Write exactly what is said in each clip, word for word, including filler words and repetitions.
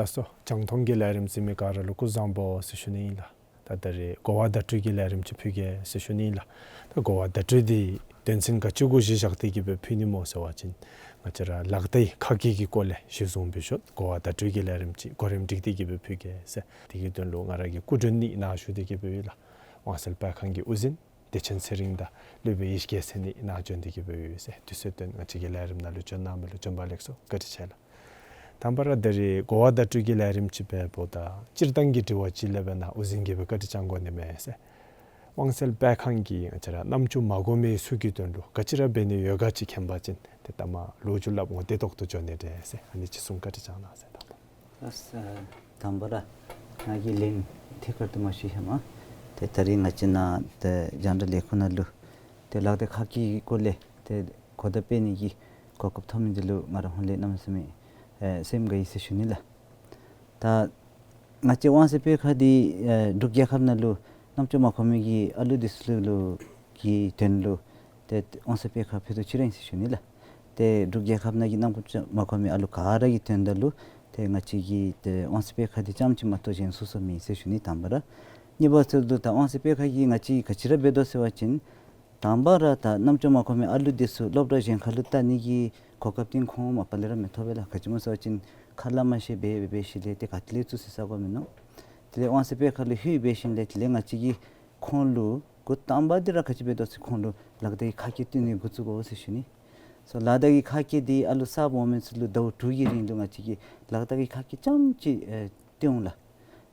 སོ། རྒྱང་མཐོང་གི་ལས་རིམ་གཟིགས་མི་ག་ར་ལུ་སྐུ་གཟུགས་བཟང་པོ་ཟེར་ཞུ་ནི་ཨིན་ལགས། ད་ད་རེས་གོ་བ་བརྡ་སྤྲོད་ཀྱི་ལས་རིམ་ཅིག་ཕུལ་གེ་ཟེར་ཞུ་ནི་ཨིན་ལགས། ད་གོ་བ་བརྡ་སྤྲོད་འདི་དོན་ཚན་ག་ཅི་གུ་གཞི་བཞག་སྟེ་གི་སྦེ་ཕུལ་ནི་སྨོ་ཟེར་བ་ཅིན་ང་བཅས་ར་ལག་བརྡའི་ཁ་སྐད་ཀྱི་སྐོར་ལས་གཞི་བཟུང་སྦེ་ཞུ་གོ་བ་བརྡ་སྤྲོད་ཀྱི་ལས་རིམ་ཅིག་གོ་རིམ་སྒྲིག་སྟེ་གི་སྦེ་ཕུལ་གེ་ཟེར། དེ་གི་དོན་ལུ་ང་ར་གིས་སྐུ་མགྲོན་གཉིས་ནཱ་ཞུ་སྟེ་གི་སྦེ་ཡོད་ལགས། དབང་གསལ་སྤེལ་ཁང་གི་དབུ་འཛིན་བདེ་ཆེན་ཚེ་རིང་དང་སློབ་དཔོན་ཡེ་ཤེས་རྒྱལ་མཚན་གཉིས་ནཱ་བྱོན་ཏེ་གི་སྦེ་ཡོད་ཟེར། དུས་ཚོད་བཏོན་ང་བཅས་ཀྱི་ལས་རིམ་ནང་ལུ་བྱོན་གནང་མི་ལུ་བྱོན་པ་ལེགས་སོ། བཀའ་དྲིན་ཆེ་ལགས། དང་པ་ར་ད་རེས་གོ་བ་བརྡ་སྤྲོད་ཀྱི་ལས་རིམ་ཅིག་འབདཝ་ད་སྤྱིར་བཏང་གི་དྲི་བ་ཅིག་ལས་འབད་ན་དབུ་འཛིན་གྱིས་སྦེ་བཀའ་དྲིན་བསྐྱང་དགོ་ནི་མས་ཟེར། དབང་གསལ་སྤེལ་ཁང་གིས་ང་བཅས་ར་རྣམ་ཅོ་མ་གོ་མི་ཚུ་གི་དོན་ལུ་ག་ཅི་ར་འབད་ནི་ཡོད་ག་ཅིག་མཁྱེན་པ་ཅིན་ཏེ་ད་མ་ལོ་རྒྱུས་སླབ་འོང་བདེ་ཏོག་ཏོ་འགྱོ་ནི་འདྲས་ཟེར། ཨ་ནི་ཅིག་གསུང་བཀའ་དྲིན་བསྐྱང་གནང་ཟེར། དང་པ། ཨ་དང་པ་ར་ང་གིས་ལན་ཐད་ཀར་དུ་མ་ཞུ་ཧེ་མ་ཏེ་ད་རེས་ང་བཅས་ནཱ་ཏེ་རྒྱང་བསྒྲགས་ལས་ཁུངས་ནང་ལུ་ཏེ་ལག་བརྡ་ཁ་སྐད་ཀྱི་སྐོར་ལས་ཏེ་གོ་བརྡ་སྤེལ་ནི་གི་གོ་སྐབས་ཐོབ་མི་འདི་ལུ་ང་ར་ཧོན་ལས་གནམ་མེད་ས་མེད་ཨེ་སེམས་དགའ་ཡི་ཟེར་ཞུ་ནི་ལགས། ད་ང་བཅས་དབང་གསལ་སྤེལ་ཁང་འདི་ཨེ་འབྲུག་རྒྱལ་ཁབ་ནང་ལུ་རྣམ་ཅོ་མ་གོ་མི་གི་ཨ་ལུ་འདི་ཚུ་ལུ་གི་དོན་ལུ་ཏེ་དབང་གསལ་སྤེལ་ཁང་ཕུད་རྡོག་གཅིག་ར་ཨིན་ཟེར་ཞུ་ནི་ལགས། ཏེ་འབྲུག་རྒྱལ་ཁབ་ནང་གི་རྣམ་ཅོ་མ་གོ་མི་ཨ་ལུ་ག་ར་གི་དོན་དག་ལུ་ཏེ་ང་བཅས་ཀྱི་ཏེ་དབང་གསལ་སྤེལ་ཁང་འདི་རྐྱངམ་ཅིག་མ་གཏོགས་གཞན་སོ་སོ་མེད་ཟེར་ཞུ་ནི་དང་པ་ར། གཉིས་པ་ཟེརཝ་ད་ད་དབང་གསལ་སྤེལ་ཁང་གིས་ང་བཅས་ག་ཅི་ར་འབད་དོ་ཟེར་བ་ཅིན་དང་པ་ར་ད་རྣམ་ཅོ་མ་གོ་མི་ཨ་ལུ་འདི་ཚུ་སློབ་གྲྭ་གཞན་ཁར་ལུ་བལྟ་ནི་གི་གོ་སྐབས་འདི་ཁོང་མ་པ་ལས་ར་མི་ཐོབ་པས་ལགས། ག་ཅི་སྨོ་ཟེར་བ་ཅིན་ཁ་སླབ་མ་ཤེས་པས་འབད་ཞིནམ་ལས་ཏེ་ག་ཏེ་ལས་བཙུགས་སི་ས་གོ་མིན་ནུག། དེ་ལས་དབང་གསལ་སྤེལ་ཁང་ལུ་ལྷོད་འབད་ཞིནམ་ལས་དེ་ལས་ང་བཅས་ཀྱིས་ཁོང་ལུ་འགོ་དང་པ་འདི་ར་ག་ཅི་འབད་དོ་ཟེར་ཁོང་ལུ་ལག་བརྡ་གི་ཁ་སྐད་སྟོན་ནི་འགོ་བཙུགས་དགོ་ཟེར་ཞུ་ནི། སོ་ལག་བརྡ་གི་ཁ་སྐད་འདི་ཨ་ལུ་གསརཔ་འོང་མི་ཚུ་ལུ་ཟླཝ་དྲུག་གི་རིང་ལུ་ང་བཅས་ཀྱིས་ལག་བརྡ་གི་ཁ་སྐད་རྐྱངམ་ཅིག་ཨེ་སྟོན་འོང་ལགས།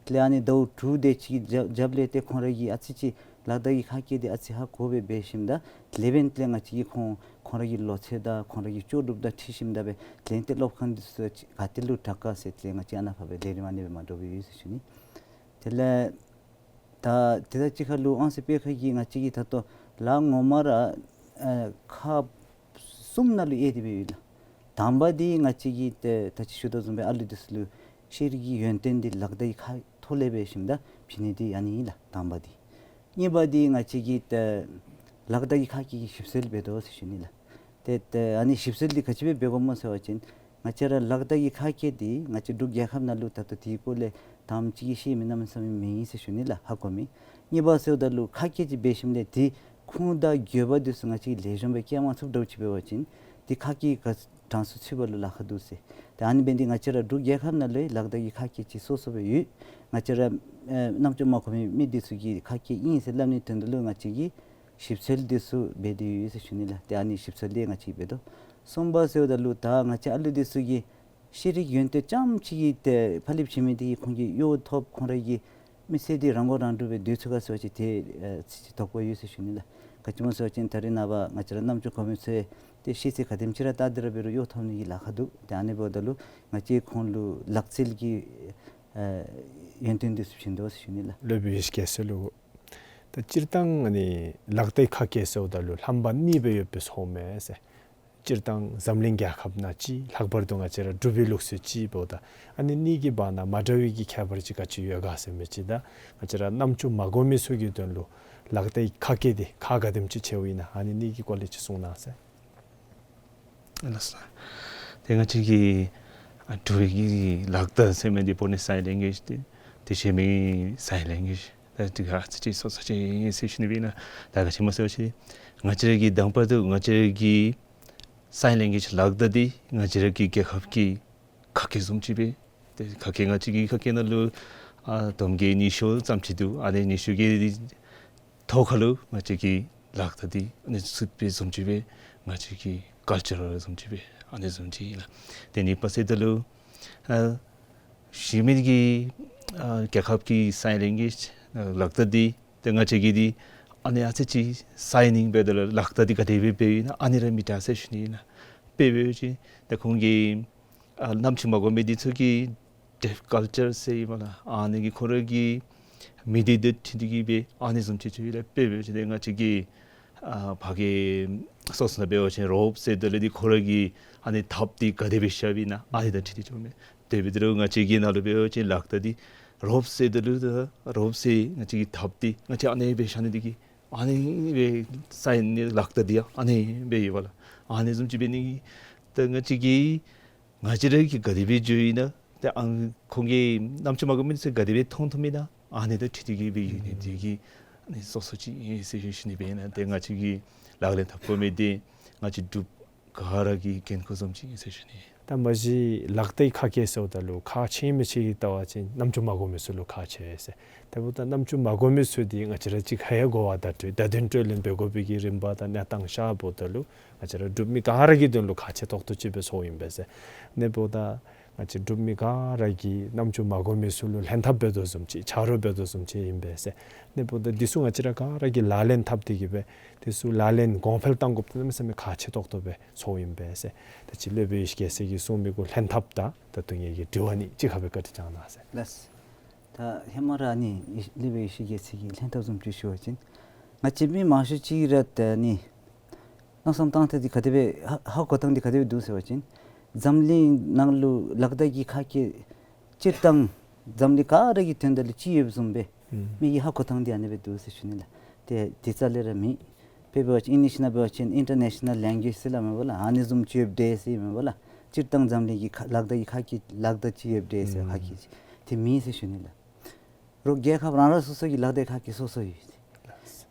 དེ་ལས་ཨ་ནི་ཟླཝ་དྲུག་དེ་ཅིག་རྒྱབ་རྒྱབ་ལས་ཏེ་ཁོང་ར་གིས་ཨ་ཙི་ཅིག་ལག་བརྡ་གི་ཁ་སྐད་འདི་ཨ་ཙི་ཧ་གོ་སྦེ་འབད་ཞིནམ་ད་དེ་ལས་འབདན་དེ་ལས་ང་བཅས་ཀྱིས་ཁོང་ཁོང་ར་གི་ལོ་ཚད་དང་ཁོང་ར་གི་ལྕོགས་གྲུབ་དང་འཁྲིལ་ཞིནམ་ད་འབད་དེ་ལས་ཏེ་སློབ་ཁང་འདི་ཚུ་ག་ཏེ་ལུ་དྲག་ག་ཟེར་དེ་ལས་ང་བཅས་ཨ་ནཱ་ཕར་སྦེ་ལས་རིམ་ཨ་ནི་སྦེ་མ་འདྲཝ་སྦེ་ཡོད་ཟེར་ཞུ་ནི། དེ་ལས་ད་དེ་དང་གཅིག་ཁར་ལུ་དབང་གསལ་སྤེལ་ཁང་གིས་ང་བཅས་ཀྱིས་ད་ལྟོ་ལཱ་ངོ་མ་ར་ཨེ་ཁག་གསུམ་ནང་ལུ་དབྱེ་སྟེ་སྦེ་ཡོད་ལགས། དང་པ་འདི་ང་བཅས་ཀྱིས་ཏེ་ད་ཅི་ཞུ་དོ་བཟུམ་སྦེ་ཨ་ལུ་འདི་ཚུ་ལུ་ཤེས་རིག་གི་ཡོན་ཏན་འདི་ལག་བརྡ་གི་ཁ་ཐོག་ལས་འབད་ཞིནམ་ད་བྱིན་ནི་འདི་ཨ་ནི་ཨིན་ལགས་དང་པ་འདི། གཉིས་པ་འདི་ང་བཅས་ཀྱིས་ཏེ་ལག་བརྡ་གི་ཁ་སྐད་ཀྱི་ཞིབ་འཚོལ་འབད་དོ་ཟེར་ཞུ་ནི་ལགས། ཏེ་ཏེ་ཨ་ནི་ཞིབ་འཚོལ་འདི་ག་ཅི་སྦེ་འབད་དགོཔ་སྨོ་ཟེར་བ་ཅིན་ང་བཅས་ར་ལག་བརྡ་གི་ཁ་སྐད་འདི་ང་བཅས་འབྲུག་རྒྱལ་ཁབ་ནང་ལུ་ད་ལྟོ་དེའི་སྐོར་ལས་དང་པ་ཅིག་གིས་ཤེས་མི་གནམ་མེད་ས་མེད་མེད་ཟེར་ཞུ་ནི་ལགས། ཧ་གོ་མི། གཉིས་པ་ཟེརཝ་ད་ལུ་ཁ་སྐད་ཅིག་འབད་ཞིནམ་ལས་དེ་ཁུངས་དང་དགོས་པ་འདི་ཚུ་ང་བཅས་ལེགས་ཤོམ་སྦེ་བཀལ་མ་ཚུགསཔ་འདྲཝ་ཅིག་འབད་བ་ཅིན་དེ་ཁ་སྐད་ག་གྲངས་སུ་ཚུད་པ་ལུ་ལཱ་ཁག་འདུག་ཟེར། ཏེ་ཨ་ནི་འབད་ནི་འདི་ང་བཅས་ར་འབྲུག་རྒྱལ་ཁབ་ནང་ལུ་ལག་བརྡ་གི་ཁ་སྐད་ཅིག་སོ་སོ་སྦེ་ཡོད། ང་བཅས་ར་ཨེ་རྣམ་ཅོ་མ་གོ་མི་མི་འདི་ཚུ་གི་ཁ་སྐད་ཨིན་ཟེར་སླབ་ནིའི་དོན་དག་ལུ་ང་བཅས་ཀྱིས་ཞིབ་འཚོལ་འདི་ཚུ་འབད་དེ་ཡོད་ཟེར་ཞུ་ནི་ལགས། ཏེ་ཨ་ནི་ཞིབ་འཚོལ་འདི་ང་བཅས་འབད་དོ། གསུམ་པ་ཟེརཝ་ད་ལུ་ད་ང་བཅས་ཨ་ལུ་འདི་ཚུ་གི་ཤེས་རིག་ཡོན་ཏན་རྐྱངམ་ཅིག་གིས་ཏེ་ཕར་ལེབ་བྱིན་མི་འདི་གིས་ཁོང་གི་གཡོག་ཐོབ་ཁོང་ར་གི་མི་ཚེ་འདི་རང་མགོ་རང་འདྲོངས་སྦེ་སྡོད་ཚུགས་ག་ཟེར་བ་ཅིན་ཏེ་ཨེ་ཚིག་ཅིག་དོགས་པ་ཡོད་ཟེར་ཞུ་ནི་ལགས། ག་ཅི་སྨོ་ཟེར་བ་ཅིན་ད་རེས་ནངས་པ་ང་བཅས་ར་རྣམ་ཅོ་གོ་མི་ཚུ་ཏེ་ཤེས་ཚད་ག་དེམ་ཅིག་ར་བལྟ་སྟེ་ར་འབད་རུང་གཡོག་ཐོབ་ནི་གི་ལཱ་ཁག་འདུག། ཏེ་ཨ་ནི་འབདཝ་ད་ལུ་ང་བཅས་ཁོང་ལུ་ལག་རྩལ་གྱི་ཨེ་ཡོན་ཏན་འདི་ཚུ་བྱིན་དོ་ཟེར་ཞུ་ནི་ལགས། སློབ་དཔོན་ཡེ་ཤེས་རྒྱལ་མཚན་ལུ་ད་སྤྱིར་བཏང་ཨ་ནི་ལག་བརྡའི་ཁ་སྐད་ཟེརཝ་ད་ལུ་རྣམ་པ་གཉིས་སྦེ་ཡོདཔ་སྦེ་ཚོརཝ་མས་ཟེར། སྤྱིར་བཏང་འཛམ་གླིང་རྒྱལ་ཁབ་ནང་གཅིག་ལྷག་པར་དུ་ང་བཅས་ར་འབྲུག་པའི་ལུགས་སྲོལ་གཅིག་འབདཝ་ད་ཨ་ནི་གཉིས་ཀྱི་བར་ན་མ་འདྲ་བའི་གི་ཁྱད་པར་ཅིག་ག་ཅི་ཡོད་ག་ཟེར་མི་ཅིག་དང་ང་བཅས་ར་རྣམ་ཅོ་མ་གོ་མི་ཚུ་གི་དོན་ལུ་ལག་བརྡའི་ཁ་སྐད་འདི་ཁག་ག་དེམ་ཅིག་ཆེཝ་ཨིན་ན་ཨ་ནི་གཉིས་ཀྱི་སྐོར་ལས་ཅིག་གསུང་གནང་ཟེར། ལགས་སོ། ཏེ་ང་བཅས་ཀྱི་ཨ་འབྲུག་པའི་གི་ལག་བརྡ་ཟེར་མི་འདི་འབད་ནི་སའིན་ལེང་གུ་ཨེཇ་ཏེ་ཏེ་ཤེས་མི་སའིན་ལེང་གུ་ཨེཇ་ད་འདི་ག་ཨ་ཙི་ཅིག་སོ་སོ་ཅིག་ཨིན་ཟེར་ཞུ་ནི་སྦེ་ཨིན་ལགས། ད་ག་ཅི་སྨོ་ཟེར་བ་ཅིན་ང་བཅས་ར་གི་དང་པ་དུ་ང་བཅས་ར་གི་སའིན་ལེང་གུ་ཨེཇ་ལག་བརྡ་འདི་ང་བཅས་ར་གི་རྒྱལ་ཁབ་ཀྱི་ཁ་སྐད་བཟུམ་ཅིག་སྦེ་ཏེ་ཁ་སྐད་ང་བཅས་ཀྱི་ཁ་སྐད་ནང་ལུ་ཨ་དུམ་གྱི་ཉི་ཤུ་ཙམ་ཅིག་འདུག། ཨ་ནི་ཉི་ཤུ་གི་ཐོག་ཁར་ལུ་ང་བཅས་ཀྱི་ལག་བརྡ་འདི་ཨ་ནི་ཚུད་པའི་བཟུམ་ཅིག་སྦེ་ང་བཅས་ཀྱི་ཀལ་ཅར་བཟུམ་ཅིག་སྦེ་ཨ་ནི་བཟུམ་ཅིག་ཨིན་ལགས། ཏེ་གཉིས་པ་ཟེརཝ་ད་ལུ་ཨ་གཞན་མི་གི་ཨ་རྒྱལ་ཁབ་ཀྱི་སའིན་ལེང་གུ་ཨེཇ་ལག་བརྡ་འདི་ཏེ་ང་བཅས་ཀྱི་འདི་ཨ་ནི་ཨ་ཙི་ཅིག་སའིན་ནིང་འབདཝ་ད་ལུ་ལག་བརྡ་འདི་ག་དེ་སྦེ་འབདཝ་ཨིན་ན་ཨ་ནི་ར་མི་འདྲ་ཟེར་ཞུ་ནི་ཨིན་ལགས། དཔེ་འབད་བ་ཅིན་ཏེ་ཁོང་གི་ཨ་རྣམ་ཅོ་མ་གོ་མི་འདི་ཚུ་གིས་ཌེཕ་ཀལ་ཅར་ཟེར་ཨིན་མས་ལགས། ཨ་ནི་གིས་ཁོང་ར་གི་མི་འདི་འདི་འཁྲིལ་ཏེ་གི་སྦེ་ཨ་ནི་བཟུམ་ཅིག་ཅིག་ཡོད་ལགས། དཔེ་འབད་བ་ཅིན་ཏེ་ང་བཅས་ཀྱི་ཨ་ཕར་གྱི་སོ་སོ་ནང་འབད་བ་ཅིན་རོབ་ཟེརཝ་ད་ལུ་འདི་ཁོང་ར་གི་ཨ་ནི་ཐགཔ་འདི་ག་དེ་སྦེ་བཞགཔ་ཨིན་ན་ཨ་ནི་དང་འཁྲིལ་ཏེ་འགྱོཝ་མས། དེ་འབདཝ་ད་ལུ་ང་བཅས་ཀྱི་ནང་ལུ་འབད་བ་ཅིན་ལག་བརྡ་འདི་རོབ་ཟེརཝ་ད་ལུ་ད་རོབ་ཟེར་ང་བཅས་ཀྱི་ཐགཔ་འདི་ང་བཅས་ཨ་ནི་སྦེ་བཞག་ནི་འདི་གིས་ཨ་ནི་སྦེ་སའིན་ནི་ལག་བརྡ་འདི་ཡང་ཨ་ནི་སྦེ་ཡོདཔ་ལགས། ཨ་ནི་བཟུམ་ཅིག་འབད་ནི་གིས་ད་ང་བཅས་ཀྱིས་ང་བཅས་ར་གིས་ག་དེ་སྦེ་འགྱོཝ་ཨིན་ན་ ཏེ་ཨ་ཁོང་གིས་རྣམ་ཅོ་མ་གོ་མི་ཚུ་ག་དེ་སྦེ་མཐོང་མཐོང་མི་ད་ཨ་ནི་དང་འཁྲིལ་ཏེ་གི་སྦེ་ཡོད་ནི་དེ་གིས་ཨ་ནི་སོ་སོ་ཅིག་ཨིན་ཟེར་ཞུ་ནི་སྦེ་ཨིན། ཏེ་ང་བཅས་ཀྱིས་ལག་ལེན་འཐབ་དགོ་མི་འདི་ང་བཅས་འབྲུག་ག་ར་གི་འགན་ཁུར་བཟུམ་ཅིག་ཨིན་ཟེར་ཞུ་ནི། ད་མ་གཞི་ལག་བརྡའི་ཁ་སྐད་ཟེརཝ་ད་ལུ་ཁག་ཆེ་མི་ཆེ་གི་ལྟ་བ་ཅིན་རྣམ་ཅོ་མ་གོ་མི་ཚུ་ལུ་ཁག་ཆེ་ཟེར། དེ་འབདཝ་ད་རྣམ་ཅོ་མ་གོ་མི་ཚུ་འདི་ང་བཅས་ར་གཅིག་ཁར་ཡང་གོ་བ་བརྡ་སྤྲོད་བརྡ་དོན་སྤྲོད་ལེན་འབད་དགོ་པའི་གི་རིམ་པ་དང་གནས་སྟངས་ཤར་བ་ད་ལུ་ང་བཅས་ར་འབྲུག་མི་ག་ར་གི་དོན་ལུ་ཁག་ཆེ་ཏོག་ཏོ་ཅིག་སྦེ་ཚོརཝ་ཨིན་པས་ཟེར། ཨ་ནི་འབདཝ་ད་ང་བཅས་འབྲུག་མི་ག་ར་གིས་རྣམ་ཅོ་མ་གོ་མི་ཚུ་ལུ་ལྷན་ཐབས་འབད་དོ་བཟུམ་ཅིག་ཆ་རོགས་འབད་དོ་བཟུམ་ཅིག་ཨིན་པས་ཟེར། ཨ་ནི་འབདཝ་ད་འདི་ཚུ་ང་བཅས་ར་ག་ར་གིས་ལག་ལེན་འཐབ་སྟེ་གི་སྦེ་འདི་ཚུ་ལག་ལེན་གོང་འཕེལ་གཏང་དགོཔ་འདི་གནམ་མེད་ས་མེད་ཁག་ཆེ་ཏོག་ཏོ་སྦེ་ཚོརཝ་ཨིན་པས་ཟེར། ད་ཅི་སློབ་དཔོན་ཡེ་ཤེས་རྒྱལ་མཚན་གྱིས་གསུངས་མི་གུ་ལྷན་ཐབས་དང་ད་ལྟོ་ངེ་གི་དྲི་བ་ཨ་ནི་གཅིག་ཁར་སྦེ་བཀའ་དྲིན་བསྐྱང་གནང་ཟེར། ལགས། ད་ཧེ་མ་ར་ཨ་ནི་སློབ་དཔོན་ཡེ་ཤེས་རྒྱལ་མཚན་གྱིས་ལྷན་ཐབས་བཟུམ་ཅིག་ཞུ་བ་ཅིན་ང་བཅས་མི་མང་ཤོས་ཅིག་ར་ད་ཨ་ནི་མནོ་བསམ་བཏང་ཐངས་འདི་ག་དེ་སྦེ་ཧ་ཧ་གོ་ཐངས་འདི་ག་དེ་སྦེ་འདུག་ཟེར་བ་ཅིན་འཛམ་གླིང་ནང་ལུ་ལག་བརྡ་གི་ཁ་སྐད་སྤྱིར་བཏང་འཛམ་གླིང་ག་ར་གི་དོན་དག་ལུ་ཅིག་ཡོདཔ་བཟུམ་སྦེ་ཨུམ་མི་གི་ཧ་གོ་ཐངས་འདི་ཨ་ནི་སྦེ་འདུག་ཟེར་ཞུ་ནི་ལགས། ཏེ་འདི་རྩ་ལས་ར་མེད། དཔེ་འབད་བ་ཅིན་ཨིང་ལིཤ་ནང་འབད་བ་ཅིན་ཨིན་ཊར་ནེ་ཤ་ནཱལ་ལེང་གུ་ཨེཇ་ཟེར་སླབ་མས་པ་ལགས། ཨ་ནི་བཟུམ་ཅིག་ཡོདཔ་འདྲས་ཟེར་མས་པ་ལགས། སྤྱིར་བཏང་འཛམ་གླིང་གི་ཁ་ལག་བརྡ་གི་ཁ་སྐད་ལག་བརྡ་ཅིག་ཡོདཔ་འདྲས་ཟེར་ཨུམ་ཁ་སྐད་ཅིག་དེ་མེད་ཟེར་ཞུ་ནི་ལགས། རོགས་རྒྱལ་ཁབ་རང་རང་སོ་སོ་གི་ལག་བརྡའི་ཁ་སྐད་སོ་སོ་ཡོད།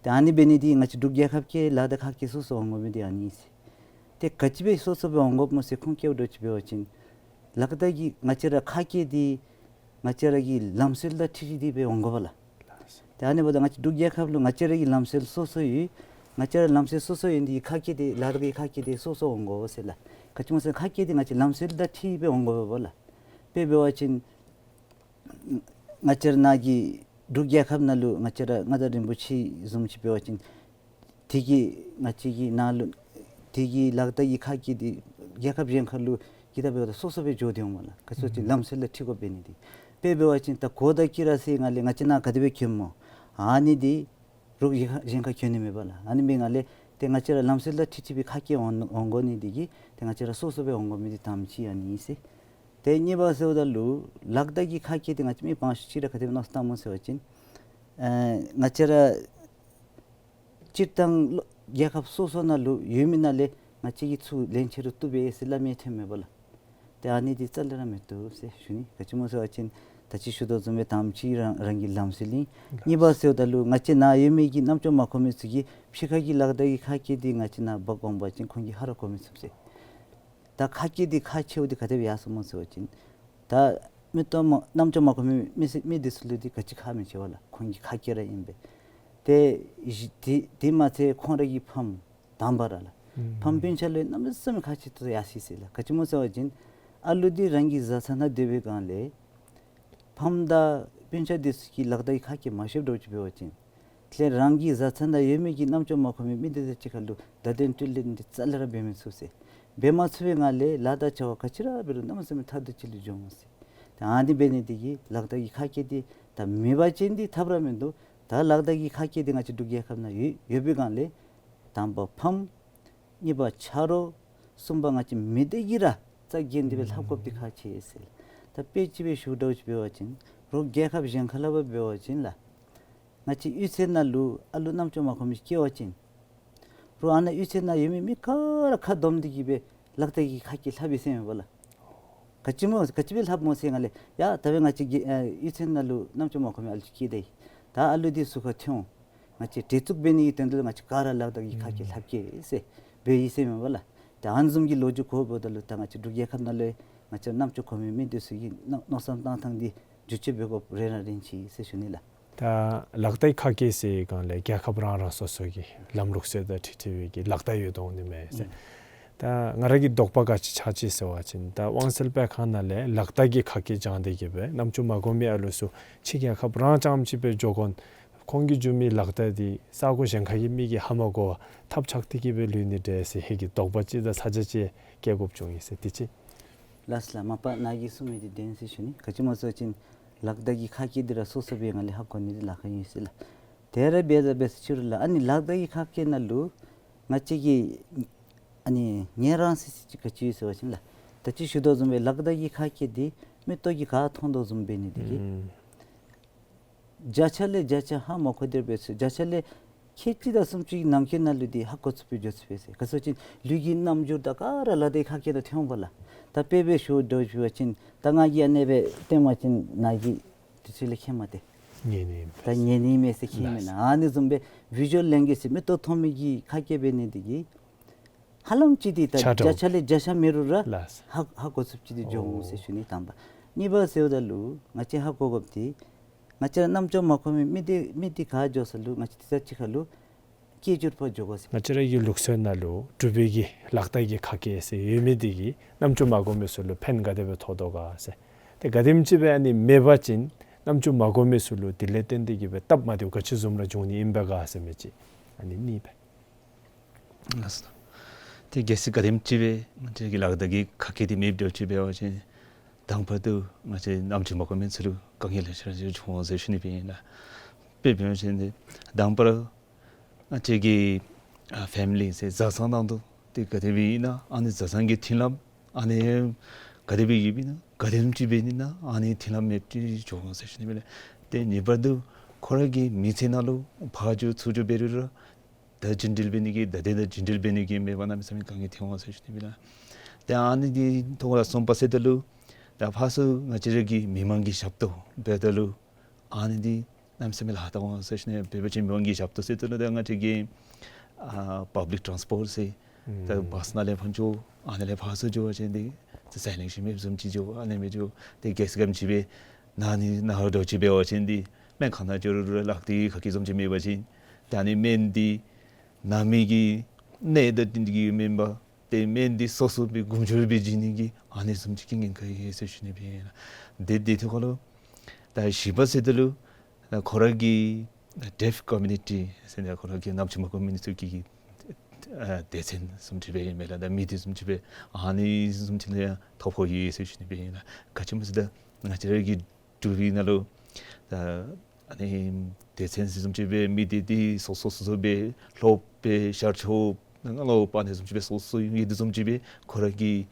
ཏེ་ཨ་ནི་འབད་ནི་འདི་ང་བཅས་འབྲུག་རྒྱལ་ཁབ་ཀྱི་ལག་བརྡའི་ཁ་སྐད་སོ་སོ་འོང་དགོ་མི་འདི་ཨ་ནི་ཨིན་ཟེར། ཏེ་ག་ཅི་སྦེ་སོ་སོ་སྦེ་འོང་དགོཔ་སྨོ་ཟེར་ཁོང་སྐྱབས་འགྲོ་ཅིག་འབད་བ་ཅིན་ལག་བརྡ་གི་ང་བཅས་ར་ཁ་སྐད་འདི་ང་བཅས་ར་གི་ལམ་སྲོལ་དང་འཁྲིལ་ཏེ་སྦེ་འོང་དགོ་པས་ལགས། ཏེ་ཨ་ནི་འབདཝ་ད་ང་བཅས་འབྲུག་རྒྱལ་ཁབ་ལུ་ང་བཅས་ར་གི་ལམ་སྲོལ་སོ་སོ་ཡོད། ང་བཅས་ར་ལམ་སྲོལ་སོ་སོ་ཡོད་འདི་ཁ་སྐད་འདི་ལག་བརྡ་གི་ཁ་སྐད་འདི་སོ་སོ་འོང་དགོ་ཟེར་ལགས། ག་ཅི་སྨོ་ཟེར་ཁ་སྐད་འདི་ང་བཅས་ལམ་སྲོལ་དང་འཁྲིལ་སྦེ་འོང་དགོ་པས་ལགས། དཔེ་འབད་བ་ཅིན་ང་བཅས་ར་ནཱ་གི་འབྲུག་རྒྱལ་ཁབ་ནང་ལུ་ང་བཅས་ར་མངའ་བདག་རིན་པོ་ཆེ་བཟུམ་ཅིག་འབད་བ་ཅིན་དེ་གིས་ང་བཅས་ཀྱི་ནང་ལུ་དེ་གི་ལག་བརྡ་གི་ཁ་སྐད་འདི་རྒྱལ་ཁབ་གཞན་ཁར་ལུ་གི་ད་འབདཝ་ད་སོ་སོ་སྦེ་འགྱོ་སྟེ་འོང་མས་ལགས། ག་ཅི་སྨོ་ཟེར་ལམ་སྲོལ་དང་འཁྲིལ་དགོཔ་འབད་ནི་འདི། དཔེ་འབད་བ་ཅིན་ད་གོ་དང་དཀྱི་ར་ཟེར་ང་ལས་ང་བཅས་ནཱ་ག་དེ་སྦེ་གྱོནམ་སྨོ། ཨ་ནི་འདི་རོགས་གཞན་ཁར་གྱོན་ནི་མས་པ་ལགས། ཨ་ནི་འབད་ང་ལས་ཏེ་ང་བཅས་ར་ལམ་སྲོལ་དང་འཁྲིལ་ཏེ་སྦེ་ཁ་སྐད་འོང་འོང་དགོ་ནི་འདི་གིས་ཏེ་ང་བཅས་ར་སོ་སོ་སྦེ་འོང་དགོ་མི་འདི་དང་པ་ཅིག་ཨ་ནི་ཨིན་ཟེར། ཏེ་གཉིས་པ་ཟེརཝ་ད་ལུ་ལག་བརྡ་གི་ཁ་སྐད་འདི་ང་བཅས་མི་མང་ཤོས་ཅིག་ར་ག་དེ་སྦེ་མནོ་བསམ་བཏངམ་སྨོ་ཟེར་བ་ཅིན་ཨེ་ང་བཅས་ར་སྤྱིར་བཏང་ལོ་རྒྱལ་ཁབ་སོ་སོ་ནང་ལུ་ཡོད་མི་ནང་ལས་ང་བཅས་ཀྱིས་ཚུར་ལེན་ཆེ་རུ་བཏུབ་པས་ཟེར་སླབ་མི་ཐོནམ་མས་པ་ལགས། ཏེ་ཨ་ནི་འདི་རྩ་ལས་ར་མི་བཏུབ་ཟེར་ཞུ་ནི། ག་ཅི་སྨོ་ཟེར་བ་ཅིན་ད་ཅི་ཞུ་དོ་བཟུམ་སྦེ་དང་པ་ཅིག་རང་རང་གི་ལམ་སྲོལ་ཨིན། གཉིས་པ་ཟེརཝ་ད་ལུ་ང་བཅས་ནཱ་ཡོད་མི་གི་རྣམ་ཅོ་མ་གོ་མི་ཚུ་གིས་ཕྱི་ཁ་གི་ལག་བརྡ་གི་ཁ་སྐད་འདི་ང་བཅས་ནཱ་འབག་འོང་པ་ཅིན་ཁོང་གིས་ཧ་ར་གོ་མི་ཚུགས་ཟེར། ད་ཁ་སྐད་འདི་ཁག་ཆེཝ་འདི་ག་དེ་སྦེ་ཡར་སོངམ་སྨོ་ཟེར་བ་ཅིན་ད་མིག་ཏོ་མ་རྣམ་ཅོ་མ་གོ་མི་མི་སེར་མི་འདི་ཚུ་ལུ་འདི་ག་ཅི་ཁག་མི་ཆེ་བས་ལགས། ཁོང་གི་ཁ་སྐད་ར་ཨིན་པས། ཏེ་གཞི་དེ་དེ་མ་ཚད་ཁོང་ར་གི་ཕམ་དང་པ་ར་ལགས། ཨུམ་ཕམ་སྤུན་ཆ་ལུ་གནམ་མེད་ས་མེད་ཁག་ཆེ་ཏོག་ཡར་སོ་ཡི་ཟེར་ལགས། ག་ཅི་སྨོ་ཟེར་བ་ཅིན་ཨ་ལུ་འདི་རང་གི་བཟའ་ཚང་ནང་སྡོད་པའི་སྒང་ལས་ཕམ་དང་སྤུན་ཆ་འདི་ཚུ་གིས་ལག་བརྡ་གི་ཁ་སྐད་མ་ཤེསཔ་འདྲཝ་ཅིག་འབད་བ་ཅིན་ལྷན་རང་གི་བཟའ་ཚང་ནང་ཡོད་མི་གི་རྣམ་ཅོ་མ་གོ་མི་མི་འདི་དང་གཅིག་ཁར་ལུ་བརྡ་དོན་སྤྲོད་ལེན་འདི་རྩ་ལས་ར་འབད་མི་ཚུགས་ཟེར། འབད་མ་ཚུགས་པའི་སྒང་ལས་ལཱ་དང་བྱ་བ་ག་ཅི་ར་འབད་རུང་གནམ་མེད་ས་མེད་ཐབས་སྡུག་ཅིག་ལུ་འགྱོཝ་མས་ཟེར། ད་ཨ་ནི་འབད་ནི་འདི་གིས་ལག་བརྡ་གི་ཁ་སྐད་འདི་ད་མེད་པ་ཅིན་འདི་ཐབས་ར་མིན་འདུག། ད་ལག་བརྡ་གི་ཁ་སྐད་འདི་ང་བཅས་འབྲུག་རྒྱལ་ཁབ་ནང་ཡོད་ཡོད་པའི་སྒང་ལས་དང་པ་ཕམ། གཉིས་པ་ཆ་རོགས། གསུམ་པ་ང་བཅས་མི་སྡེ་གིས་ར་རྩ་འགེངས་ཏེ་སྦེ་ལྷབ་དགོཔ་འདི་ཁག་ཆེ་ཟེར། ད་དཔེ་ཅིག་སྦེ་ཞུཝ་འདྲཝ་ཅིག་འབད་བ་ཅིན་རོགས་རྒྱལ་ཁབ་གཞན་ཁ་ལས་འབད་བ་ཅིན་ལགས། ང་བཅས་གཡུས་ཚན་ནང་ལུ་ཨ་ལུ་རྣམ་ཅོ་མ་གོ་མི་སྐྱེ་བ་ཅིན་རོགས་ཨ་ནཱ་གཡུས་ཚན་ནང་ཡོད་མི་མི་ག་ར་ཁ་བསྡོམས་ཏེ་གི་སྦེ་ལག་བརྡ་གི་ཁ་སྐད་ལྷབ་ཡི་ཟེར་མས་པ་ལགས། ག་ཅི་སྨོ་ག་ཅི་སྦེ་ལྷབ་སྨོ་ཟེར་སྒང་ལས་ཡ་ད་འབདན་ང་བཅས་ཀྱི་ཨེ་གཡུས་ཚན་ནང་ལུ་རྣམ་ཅོ་མ་གོ་མི་ཨ་ལུ་ཅིག་སྐྱེས་ཏེ་ད་ཨ་ལུ་འདི་ཟུར་ཁར་ཐོན་འོང་། ང་བཅས་གྲལ་ཚུགས་འབད་ནི་གི་དོན་དུ་ལུ་ང་བཅས་ག་ར་ལག་བརྡ་གི་ཁ་སྐད་ལྷབ་གེ་ཟེར་འབད་ཡི་ཟེར་མས་པ་ལགས། ཏེ་ཨ་ནི་བཟུམ་གྱི་ལོ་རྒྱུས་གོཝ་ད་ལུ་ད་ང་བཅས་འབྲུག་རྒྱལ་ཁབ་ནང་ལུ་ང་བཅས་རྣམ་ཅོ་གོ་མི་མི་འདི་ཚུ་གི་མནོ་མནོ་བསམ་བཏང་ཐངས་འདི་བསྒྱུར་བཅོས་འབད་དགོཔ་རན་ར་རན་ཅི་ཟེར་ཞུ་ནི་ལགས། ད་ལག་བརྡའི་ཁ་སྐད་ཟེར་སྒང་ལས་རྒྱལ་ཁབ་རང་རང་སོ་སོ་གི་ལམ་ལུགས་སྲོལ་དང་འཁྲིལ་འཁྲིལ་བའི་གི་ལག་བརྡ་ཡོད་དོ་འོང་ནི་མས་ཟེར། ཨུམ། ད་ང་ར་གི་དོགས་པ་ག་ཅི་ཆགས་ཅི་ཟེར་བ་ཅིན་ད་དབང་གསལ་སྤེལ་ཁང་ནང་ལས་ལག་བརྡ་གི་ཁ་སྐད་སྦྱང་སྟེ་གི་སྦེ་རྣམ་ཅོ་མ་གོ་མི་ཨ་ལུ་ཚུ་ཕྱི་རྒྱལ་ཁབ་རང་རྐྱངམ་ཅིག་སྦེ་འགྱོ་དགོ་ན་ཁོང་གིས་བསྒྱུར་མི་ལག་བརྡ་འདི་ས་གོ་གཞན་ཁ་གི་མི་གིས་ཧ་མ་གོ་བར་ཐབས་ཆག་སྟེ་གི་སྦེ་ལུས་ནི་འདྲས་ཟེར་ཧེ་གི་དོགས་པ་ཅིག་དང་ཚ་གྱང་ཅིག་སྐྱེ་དགོཔ་བྱུང་ཡི་ཟེར། དེ་ཅིག། ལགས་ལགས། མ་པ་ནཱ་གིས་གསུངས་མི་འདི་བདེན་ཟེར་ཞུ་ནི། ག་ཅི་སྨོ་ཟེར་བ་ཅིན་ལག་བརྡ་གི་ཁ་སྐད་འདི་ར་སོ་སོ་སྦེ་ང་ལས་ཧ་གོ་ནི་འདི་ལཱ་ཁག་ཨིན་ཟེར་ལགས། དེ་ར་འབད་ད་འབད་ས་ཕྱི་རུ་ལགས་ཨ་ནི་ལག་བརྡ་གི་ཁ་སྐད་ནང་ལུ་ང་བཅས་ཀྱི་ཨ་ནི་ཉན་རང་ཟེར་ཅིག་ག་ཅི་ཡོད་ཟེར་བ་ཅིན་ལགས། ད་ཅི་ཞུ་དོ་བཟུམ་སྦེ་ལག་བརྡ་གི་ཁ་སྐད་འདི་མིག་ཏོ་གིས་ག་མཐོང་དོ་བཟུམ་འབད་ནི་འདི་གིས། ཨུམ། བརྒྱ་ཆ་ལས་བརྒྱ་ཆ་ཧ་མ་གོ་དེ་སྦེ་ཚུ་བརྒྱ་ཆ་ལས་ཁལ་གཅིག་དང་སུམ་ཅུ་གི་ནང་འཁོད་ནང་ལུ་འདི་ཧ་གོ་ཚུགས་པའི་འགྱོ་ཚུགས་པས་ཟེར། ག་ཅི་སྨོ་ཟེར་བ་ཅིན་ལུས་ཀྱི་རྣམ་འགྱུར་དང་ག་ར་ལག་བརྡའི་ཁ་སྐད་ནང་ཐོན་འོང་པ་ལགས། ད་དཔེ་སྦེ་ཞུ་དོ་ཞུ་བ་ཅིན་ད་ང་གིས་ཨ་ནེ་སྦེ་སྟོན་པ་ཅིན་ནཱ་གིས་དུས་ཚོད་ལས་ཁྱད་མ་སྟེར། ཉན་ནི་ཨིན་པས། ད་ཉན་ནི་མས་ཟེར་ཁྱད་མེད་ན། ཨ་ནི་བཟུམ་སྦེ་བི་ཞུ་ཝལ་ལེང་གུ་ཡེཇ་ཟེར་མིག་ཏོ་མཐོང་མི་གི་ཁ་སྐད་འབད་ནི་འདི་གིས་ཧ་ལམ་ཅིག་འདི་ད་ཆ་འདྲ་བརྒྱ་ཆ་ལས་བརྒྱ་ཆ་མེད་རུང་ར་ལགས། ཧ་ཧ་གོ་ཚུགསཔ་ཅིག་འདི་འགྱོ་འོང་ཟེར་ཞུ་ནི་དང་པ། གཉིས་པ་ཟེརཝ་ད་ལུ་ང་བཅས་ཧ་གོ་དགོཔ་འདི་ང་བཅས་ར་རྣམ་ཅོ་མ་གོ་མི་མི་འདི་མི་འདི་ག་འགྱོ་ས་ལུ་ང་བཅས་འདི་ས་ཅིག་ཁར་ལུ་སྐད་སྒྱུར་པ་འགྱོ་དགོ་ཟེར། ང་བཅས་ར་གི་ལུགས་སྲོལ་ནང་ལུ་འབྲུག་པའི་གི་ལག་བརྡ་གི་ཁ་སྐད་ཟེར་ཡོད་མི་འདི་གིས་རྣམ་ཅོ་མ་གོ་མི་ཚུ་ལུ་ཕན་ག་དེ་སྦེ་ཐོགས་དོ་ག་ཟེར། ཏེ་ག་དེམ་ཅིག་སྦེ་ཨ་ནི་མེད་པ་ཅིན་རྣམ་ཅོ་མ་གོ་མི་ཚུ་ལུ་དེ་ལས་བརྟེན་ཏེ་གི་སྦེ་སྟབས་མ་བདེཝ་ག་ཅི་བཟུམ་ར་འབྱུང་ནི་ཨིན་པས་ག་ཟེར་མི་ཅིག་ཨ་ནི་གཉིས་པས། ལགས་སོ། ཏེ་གལ་སྲིད་ག་དེམ་ཅིག་སྦེ་ང་བཅས་ཀྱི་ལག་བརྡ་གི་ཁ་སྐད་འདི་མེདཔ་འདྲཝ་ཅིག་འབད་བ་ཅིན་དང་པ་དུ་ང་བཅས་རྣམ་ཅོ་མ་གོ་མི་ཚུ་ལུ་དཀའ་ངལ་ལེ་ཤ་ཅིག་འབྱུང་འོང་ཟེར་ཞུ་ནི་སྦེ་ཨིན་ལགས། དཔེ་འབད་བ་ཅིན་ཏེ་དང་པ་ར་ང་བཅས་ཀྱི་ཨ་ཕེ་མི་ལི་ཟེར་བཟའ་ཚང་ནང་དུ་ཏེ་ག་དེ་སྦེ་ཨིན་ན་ཨ་ནི་བཟའ་ཚང་གི་མཐུན་ལམ་ཨ་ནི་ག་དེ་སྦེ་ཡོདཔ་ཨིན་ན་ག་དེམ་ཅིག་འབད་ནི་ཨིན་ན་ཨ་ནི་མཐུན་ལམ་མེདཔ་ཅིག་འགྱོ་འོང་ཟེར་ཞུ་ནི་སྦེ་ཨིན་ལགས། ཏེ་གཉིས་པ་དུ་ཁོ་ར་གི་མི་ཚེ་ནང་ལུ་ཕར་འགྱོ་ཚུར་འགྱོ་འབད་རུང་ར་ད་རྒྱུན་འགྲུལ་འབད་ནི་གི་ད་ཏེ་ད་རྒྱུན་འགྲུལ་འབད་ནི་གི་མེད་པར་གནམ་མེད་ས་མེད་དཀའ་ངལ་ཐོན་འོང་ཟེར་ཞུ་ནི་སྦེ་ཨིན་ལགས། ཏེ་ཨ་ནི་འདི་ཐོག་ལས་གསུམ་པ་ཟེརཝ་ད་ལུ་ད་ཕར་ཚུར་ང་བཅས་ར་གི་མི་མང་གི་ཞབས་ཏོག་འབདཝ་ད་ལུ་ཨ་ནི་འདི་གནམ་མེད་ས་མེད་ལཱ་ཁག་འོང་ཟེར་ཞུ་ནི། དཔེ་འབད་བ་ཅིན་མི་མང་གི་ཞབས་ཏོག་ཟེརཝ་ད་ལུ་ད་ང་བཅས་ཀྱི་ཨ་པབ་ལིཀ་ཊཱནསི་པོཊ་ཟེར་ད་བཱསི་ནང་ལས་ཕར་འགྱོ་ཨ་ནཱ་ལས་ཕར་ཚུར་འགྱོ་བ་ཅིན་འདི་ཟ་ལེགས་ཤོམ་མེདཔ་བཟུམ་ཅིག་འགྱོ་ཨ་ནི་སྦེ་འགྱོ། ཏེ་གལ་སྲིད་ག་དེམ་ཅིག་སྦེ་ན་ནི་ན་འདྲཝ་ཅིག་འབད་བ་ཅིན་འདི་སྨན་ཁང་ནང་འགྱོ་རུང་ར་ལག་བརྡའི་ཁ་སྐད་བཟུམ་ཅིག་མེད་པ་ཅིན་ད་ཨ་ནི་སྨན་འདི་ན་མི་གི་ནད་དང་འདི་གི་མེན་པར་ཏེ་སྨན་འདི་སོ་སོ་སྦེ་མགུ་མཇུག་སྦེ་བྱིན་ནི་གི་ཨ་ནི་བཟུམ་ཅིག་གི་ཉེན་ཁ་ཡོད་ཟེར་ཞུ་ནི་སྦེ་ཨིན་ལགས། ཏེ་དེ་ཐོག་ཁར་ལུ་ད་བཞི་པ་ཟེརཝ་ད་ལུ་ད་ཁོ་ར་གི་ཌེཕ་ཀོ་མིའུ་ནི་ཊི་ཟེར་ན་ཁོ་ར་གི་རྣམ་ཅོ་མ་གོ་མི་ཚུ་གི་ཨ་སྡེ་ཚན་བཟུམ་ཅིག་སྦེ་ཨིན་མས་ལགས། ད་མི་སྡེ་བཟུམ་ཅིག་སྦེ་ཨ་ནི་བཟུམ་ཅིག་ལུ་ཡང་ཐོ་ཕོག་ཡོད་ཟེར་ཞུ་ནི་སྦེ་ཨིན་ལགས། ག་ཅི་སྨོ་ཟེརཝ་ད་ང་བཅས་ར་གི་འབྲུག་པའི་ནང་ལུ་ད་ཨ་ནི་སྡེ་ཚན་བཟུམ་ཅིག་སྦེ་མི་སྡེ་འདི་སོ་སོ་སོ་སོ་སྦེ་སློབ་དཔོན་ཤར་ཕྱོགས་ནང་ལུ་ཨ་ནི་བཟུམ་ཅིག་སྦེ་སོ་སོ་ཡོད་དོ་བཟུམ་ཅིག་སྦེ་ཁོ་ར་གི་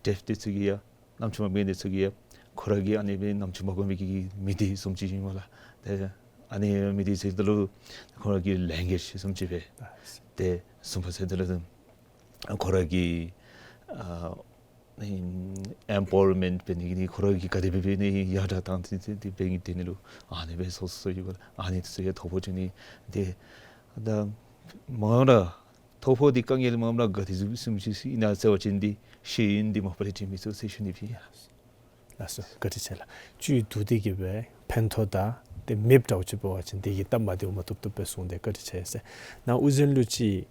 ཌེཕ་འདི་ཚུ་གི་ཡང་རྣམ་ཅོ་མ་གོ་མི་འདི་ཚུ་གི་ཡང་ཁོ་ར་གི་ཨ་ནི་སྦེ་རྣམ་ཅོ་མ་གོ་མི་གི་མི་སྡེ་བཟུམ་ཅིག་ཨིན་མས་ལགས། ཏེ་ཨ་ནི་མི་སྡེ་ཟེརཝ་ད་ལུ་ཁོ་ར་གི་ལེང་གུ་ཨེཇ་བཟུམ་ཅིག་སྦེ། ཏེ་གསུམ་པ་ཟེརཝ་ད་ལུ་ཁོ་ར་གི་ཨ་ཨེམ་པ་ཝར་མེནཊ་འབད་ནི་གི་ཁོ་ར་གིས་ག་དེ་སྦེ་འབད་ནི་ཡར་དྲག་བཏང་སྟེ་འབད་ནི་དེ་ནི་ལུ་ཨ་ནི་སྦེ་སོ་སོ་ཡོད་པ་ཨ་ནི་ཚུ་ཡང་ཐོ་ཕོག་བྱུང་ནི། ཏེ་ད་མ་ར་ཐོ་ཕོག་འདི་དཀའ་ངལ་མ་ར་ག་དེ་བཟུམ་ཅིག་ཨིན་ན་ཟེར་བ་ཅིན་འདི་ཤེས་ཡོན་འདི་མ་པ་ལས་ཁྲིམས་མི་ཚུ་ཟེར་ཞུ་ནི་སྦེ་ཨིན། ལགས་སོ། བཀའ་དྲིན་ཆེ་ལགས། བཅུད་བསྡུ་སྟེ་གི་སྦེ་ཕན་ཐོགས་དང་ཏེ་མེདཔ་འདྲཝ་ཅིག་འབད་བ་ཅིན་དེ་གི་སྟབས་མ་བདེཝ་མ་བཏུབ་བཏུབ་སྦེ་གསུངས་ཏེ་བཀའ་དྲིན་ཆེ་ཟེར། ནཱ་དབུ་འཛིན་ལུ་ཅིག་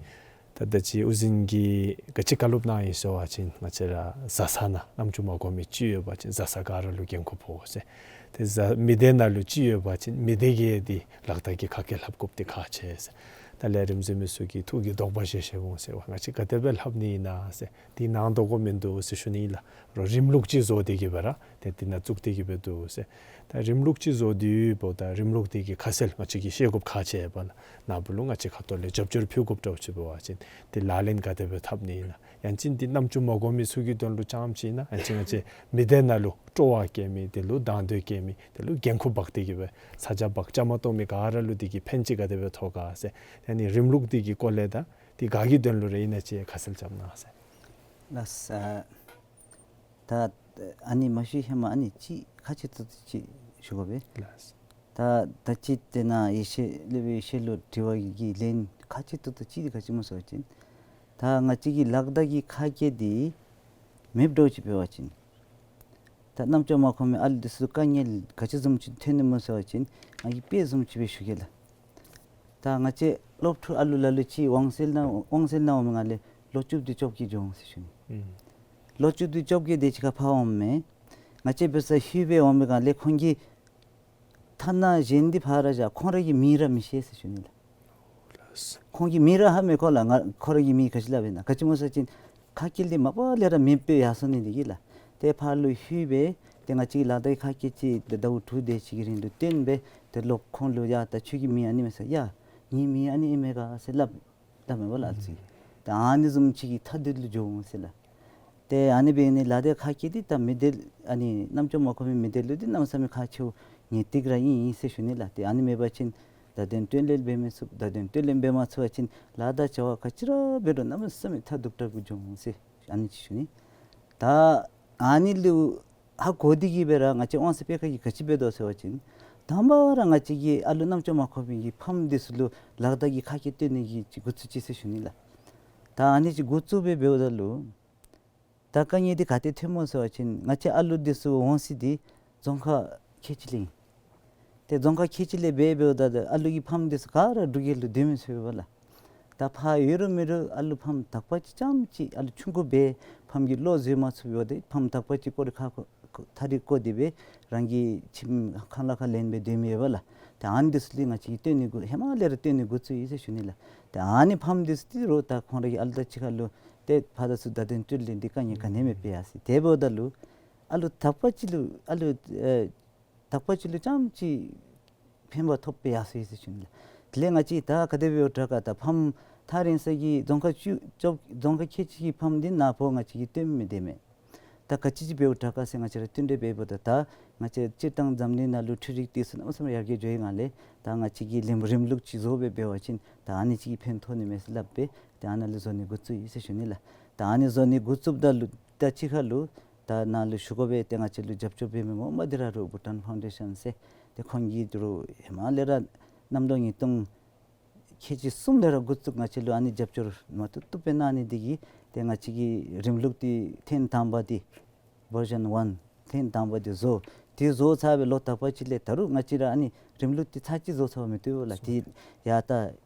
ད་ད་ཅི་དབུ་འཛིན་གྱིས་ག་ཅི་བཀའ་སློབ་གནང་ཡི་ཟེར་བ་ཅིན་ང་བཅས་ར་བཟའ་ཚང་ནང་རྣམ་ཅོ་མ་གོ་མི་ཅིག་ཡོད་པ་ཅིན་བཟའ་ཚང་ག་ར་ལུ་འགན་ཁུར་ཕོག་ཟེར། ཏེ་བཟའ་མི་སྡེ་ནང་ལུ་ཅིག་ཡོད་པ་ཅིན་མི་སྡེ་གིས་འདི་ལག་བརྡ་གི་ཁ་སྐད་ལྷབ་དགོཔ་འདི་ཁག་ཆེ་ཟེར། ད་ལས་རིམ་གཟིགས་མི་ཚུ་གིས་ཐུགས་ཀྱི་དོགས་པ་བཞེས་བཞེསཔ་འོང་ཟེར་བ། ང་བཅས་ག་དེ་སྦེ་ལྷབ་ནི་ཨིན་ན་ཟེར། འདི་གནང་དོ་དགོཔ་མིན་འདུག་ཟེར་ཞུ་ནི་ཨིན་ལགས། རོགས་རིམ་ལུགས་ཅིག་བཟོ་སྟེ་གི་སྦེ་ར་ཏེ་འདི་ནང་བཙུགས་ཏེ་གི་སྦེ་འདུག་ཟེར། ད་རིམ་ལུགས་ཅིག་བཟོ་སྟེ་ཡོདཔ་ད་རིམ་ལུགས་འདི་གི་ཁ་གསལ་ང་བཅས་ཀྱིས་ཤེས་དགོཔ་ཁག་ཆེ་བས་ལགས། ནཱ་བུ་ལུ་ང་བཅས་ཁ་ཐུག་ལས་རྒྱབ་སྐྱོར་ཕུལ་དགོཔ་འདྲཝ་ཅིག་འབད་བ་ཅིན་འདི་ལག་ལེན་ག་དེ་སྦེ་འཐབ་ནི་ཨིན་ན། ཡང་ཅིན་འདི་རྣམ་ཅོ་མ་གོ་མི་ཚུ་གི་དོན་ལུ་རྐྱངམ་ཅིག་ཨིན་ན་ཡང་ཅིན་ང་བཅས་མི་སྡེ་ནང་ལུ་སྤྲོ་བ་བསྐྱེད་མི་དེ་ལུ་དང་འདོད་བསྐྱེད་མི་དེ་ལུ་འགན་ཁུར་འབག་སྟེ་གི་སྦེ་ས་ཆ་འབག་བཅའ་མར་གཏོགས་མི་ག་ར་ལུ་འདི་གིས་ཕན་ཅིག་ག་དེ་སྦེ་ཐོགས་ག་ཟེར། ཨ་ནི་རིམ་ལུགས་འདི་གི་སྐོར་ལས་དང་འདི་ག་གི་དོན་ལུ་ར་ཨིན་ན་ཅིག་ཁ་གསལ་རྐྱབ་གནང་ཟེར། ལགས་སོ། ད་ཨ་ནི་མ་ཞུ་ཧེ་མ་ཨ་ནི་ཅིག་ཁ་ཅིག་ཏོག་ཏོ་ཅིག་ཞུ་དགོ་པས། ལགས་སོ། ད་ད་ཅི་དེ་ནཱ་ཡེ་ཤེས་སློབ་དཔོན་ཡེ་ཤེས་ལུ་དྲི་བ་གི་ལན་ཁ་ཅིག་ཏོག་ཏོ་ཅིག་འདི་ག་ཅི་སྨོ་ཟེར་བ་ཅིན་ད་ང་བཅས་ཀྱི་ལག་བརྡ་གི་ཁ་སྐད་འདི་མེདཔ་འདྲཝ་ཅིག་འབད་བ་ཅིན་ད་རྣམ་ཅོ་མ་གོ་མི་ཨ་ལུ་འདི་ཚུ་དཀའ་ངལ་ག་ཅི་བཟུམ་ཅིག་ཐོན་ནི་སྨོ་ཟེར་བ་ཅིན་ང་གིས་དཔེ་བཟུམ་ཅིག་སྦེ་ཞུ་གེ་ལགས། ད་ང་བཅས་སློབ་ཕྲུག་ཨ་ལུ་ལ་ལུ་ཅིག་དབང་གསལ་ནང་དབང་གསལ་ནང་འོང་མི་སྒང་ལས་ལོ་བཅུ་བདུན་བཅོ་བརྒྱད་འགྱོ་འོང་ཟེར་ཞུ་ནི། ཨུམ། ལོ་བཅུ་བདུན་བཅོ་བརྒྱད་དེ་ཅིག་ཁར་ཕར་འོང་མི་ང་བཅས་འབད་སར་ལྷོད་སྦེ་འོང་མི་སྒང་ལས་ཁོང་གིས་ཐ་ན་གཞན་འདི་ཕར་བཞག་ཁོང་ར་གི་མིང་ར་མི་ཤེས་ཟེར་ཞུ་ནི་ལགས། ཁོང་གི་མིང་ར་ཧ་མི་གོ་ལགས། ང་ཁོ་ར་གི་མིང་ག་ཅི་སླབ་ཨིན་ན། ག་ཅི་སྨོ་ཟེར་བ་ཅིན་ཁ་སྐད་འདི་མ་པ་ལས་ར་མེདཔ་སྦེ་ཡར་སོང་ནི་འདི་གིས་ལགས། ཏེ་ཕར་ལུ་ལྷོད་སྦེ་ཏེ་ང་བཅས་ལག་བརྡའི་ཁ་སྐད་ཅིག་ཏེ་ཟླཝ་དྲུག་དེ་ཅིག་གི་རིང་ལུ་སྟོན་སྦེ་ཏེ་ལོག་ཁོང་ལུ་ཡ་ད་ཁྱོད་ཀྱི་མིང་ཨ་ནི་མས་ཟེར། ཡ་ངེའི་མིང་ཨ་ནི་ཨིན་མས་ག་ཟེར་སླབ་སླབ་མས་པ་ལགས་ཨ་ཙི། ད་ཨ་ནི་བཟུམ་ཅིག་གི་ཐ་དད་ལུ་འགྱོ་འོང་ཟེར་ལགས། ཏེ་ཨ་ནི་འབད་ནི་ལག་བརྡའི་ཁ་སྐད་འདི་ད་མི་སྡེ་ཨ་ནི་རྣམ་ཅོ་མ་གོ་མི་མི་སྡེ་ལུ་འདི་གནམ་མེད་ས་མེད་ཁག་ཆེཝ་ངེས་ཏིག་ར་ཨིན་ཨིན་ཟེར་ཞུ་ནི་ལགས། ཏེ་ཨ་ནི་མེད་པ་ཅིན་བརྡ་དོན་སྟོན་ལེན་འབད་མི་ཚུགས། བརྡ་དོན་སྟོན་ལེན་འབད་མ་ཚུགས་པ་ཅིན་ལག་བརྡ་བྱ་བ་ག་ཅི་ར་འབད་རུང་གནམ་མེད་ས་མེད་ཐ་དད་དྲགས་ཀྱི་འགྱོ་འོང་ཟེར་ཨ་ནི་ཅིག་ཞུ་ནི། ད་ ཨ་ནི་ལུ་ཧ་གོ་སྟེ་གིས་སྦེ་ར་ང་བཅས་དབང་ཚད་སྤེལ་ཁ་གིས་ག་ཅི་འབད་དོ་ཟེར་བ་ཅིན་དང་པ་ར་ང་བཅས་ཀྱིས་ཨ་ལུ་རྣམ་ཅོ་མ་གོ་མི་གི་ཕམ་འདི་ཚུ་ལུ་ལག་བརྡ་གི་ཁ་སྐད་སྟོན་ནི་གི་ཅིག་འགོ་བཙུགས་ཅི་ཟེར་ཞུ་ནི་ལགས། ད་ཨ་ནི་ཅིག་འགོ་བཙུགས་སྦེ་འབདཝ་ད་ལུ་ད་དཀའ་ངལ་འདི་ག་ཏེ་ཐོནམ་སྨོ་ཟེར་བ་ཅིན་ང་བཅས་ཨ་ལུ་འདི་ཚུ་འོང་ས་འདི་རྫོང་ཁག་ཁལ་གཅིག་ལས་ཨིན། ཏེ་རྫོང་ཁག་ཁལ་གཅིག་ལས་འབད་འབདཝ་ད་ཨ་ལུ་གི་ཕམ་འདི་ཚུ་ག་ར་འབྲུག་རྒྱལ་ལུ་སྡོད་མི་ཚུགས་པས་ལགས། ད་ཕར་ཡོད་རུང་མེད་རུང་ཨ་ལུ་ཕམ་དག་པ་ཅིག་རྐྱངམ་ཅིག་ཨ་ལུ་ཆུང་ཀུ་སྦེ་ཕམ་གྱི་བློ་འཛུལ་མ་ཚུགས་པར་ཏེ་ཕམ་དག་པ་ཅིག་སྐོར་ར་ཁ་ཁ་ཐག་རིང་བསྐོར་ཏེ་སྦེ་རང་གི་ཁྱིམ་ཁང་གླ་ཁར་ལེན་སྦེ་སྡོད་མི་ཡོད་པས་ལགས། ཏེ་ཨ་ནི་འདི་ཚུ་ལུ་ང་བཅས་ཀྱིས་སྟོན་ནི་འགོ་ཧེ་མ་ལས་ར་སྟོན་ནི་འགོ་བཙུགས་ཡི་ཟེར་ཞུ་ནི་ལགས། ཏེ་ཨ་ནི་ཕམ་འདི་ཚུ་ཏེ་རོགས་ད་ཁོང་ར་གི་ཨ་ལུ་དང་གཅིག་ཁར་ལུ་ཏེ་ཕར་དང་ཚུར་བརྡ་དོན་སྤྲོད་ལེན་འདི་དཀའ་ངལ་ག་ནི་མེད་པས་ཡ་ཟེར། དེ་འབདཝ་ད་ལུ་ཨ་ལུ་དག་པ་ཅིག་ལུ་ཨ་ལུ་ཨེ་དག་པ་ཅིག་ལུ་རྐྱངམ་ཅིག་ཕན་པ་ཐོབ་པས་ཡ་ཟེར་ཞུ་ནི་ལགས། དེ་ལས་ང་བཅས་ད་ག་དེ་སྦེ་དྲག་ག་ད་ཕམ་ཐག་རིང་ས་གི་རྫོང་ཁག་བཅུ་བཅོ་རྫོང་ཁག་ཁལ་གཅིག་གི་ཕམ་འདི་ནཱ་ཕར་ང་བཅས་ཀྱིས་སྟོན་མི་དེ་མས། ད་ག་ཅི་ཅིག་འབདཝ་དྲག་ག་ཟེར་ང་བཅས་ར་བསྟུན་གྲོས་འབདཝ་ད་ད་ང་བཅས་སྤྱིར་བཏང་འཛམ་གླིང་ནང་ལུ་འཕྲུལ་རིག་འདི་ཚུ་གནམ་མེད་ས་མེད་ཡར་རྒྱས་འགྱོ་བའི་ངང་ལས་ད་ང་བཅས་ཀྱིས་རིམ་རིམ་ལུགས་ཅིག་བཟོ་སྦེ་འབད་བ་ཅིན་ད་ཨ་ནི་ཅིག་གིས་ཕན་ཐོགས་ནི་མས་ཟེར་སླབ་སྦེ་ཏེ་ཨ་ནཱ་ལུ་བཟོ་ནི་འགོ་བཙུགས་ཡི་ཟེར་ཞུ་ནི་ལགས། ད་ཨ་ནི་བཟོ་ནི་འགོ་བཙུགསཔ་ད་ལུ་ད་གཅིག་ཁར་ལུ་ད་ནཱ་ལུ་ཞུ་དགོ་པས། ཏེ་ང་བཅས་ལུ་རྒྱབ་སྐྱོར་འབད་མི་ངོ་མ་འདི་ར་རོགས་བྷུ་ཊཱན་ཕའུན་ཌེ་ཤཱན་ཟེར་ཏེ་ཁོང་གིས་རོགས་ཧེ་མ་ལས་ར་གནམ་ལོ་ཉིས་སྟོང་ཁལ་གཅིག་གསུམ་ལས་ར་འགོ་བཙུགས་ང་བཅས་ལུ་ཨ་ནི་རྒྱབ་སྐྱོར་མ་བཏུབ་བཏུབ་སྦེ་གནང་ནི་འདི་གིས་ཏེ་ང་བཅས་ཀྱི་རིམ་ལུགས་འདི་ཐེངས་དང་པ་འདི་བར་ཞཱན་ཝན་ཐེངས་དང་པ་འདི་བཟོ། འདི་བཟོ་ཚར་བའི་ལོ་དག་པ་ཅིག་ལས་ད་རུང་ང་བཅས་ར་ཨ་ནི་རིམ་ལུགས་འདི་ཚར་གཅིག་བཟོ་ཚར་བ་མི་བཏུབ་ལགས། འདི་ཡང་ད་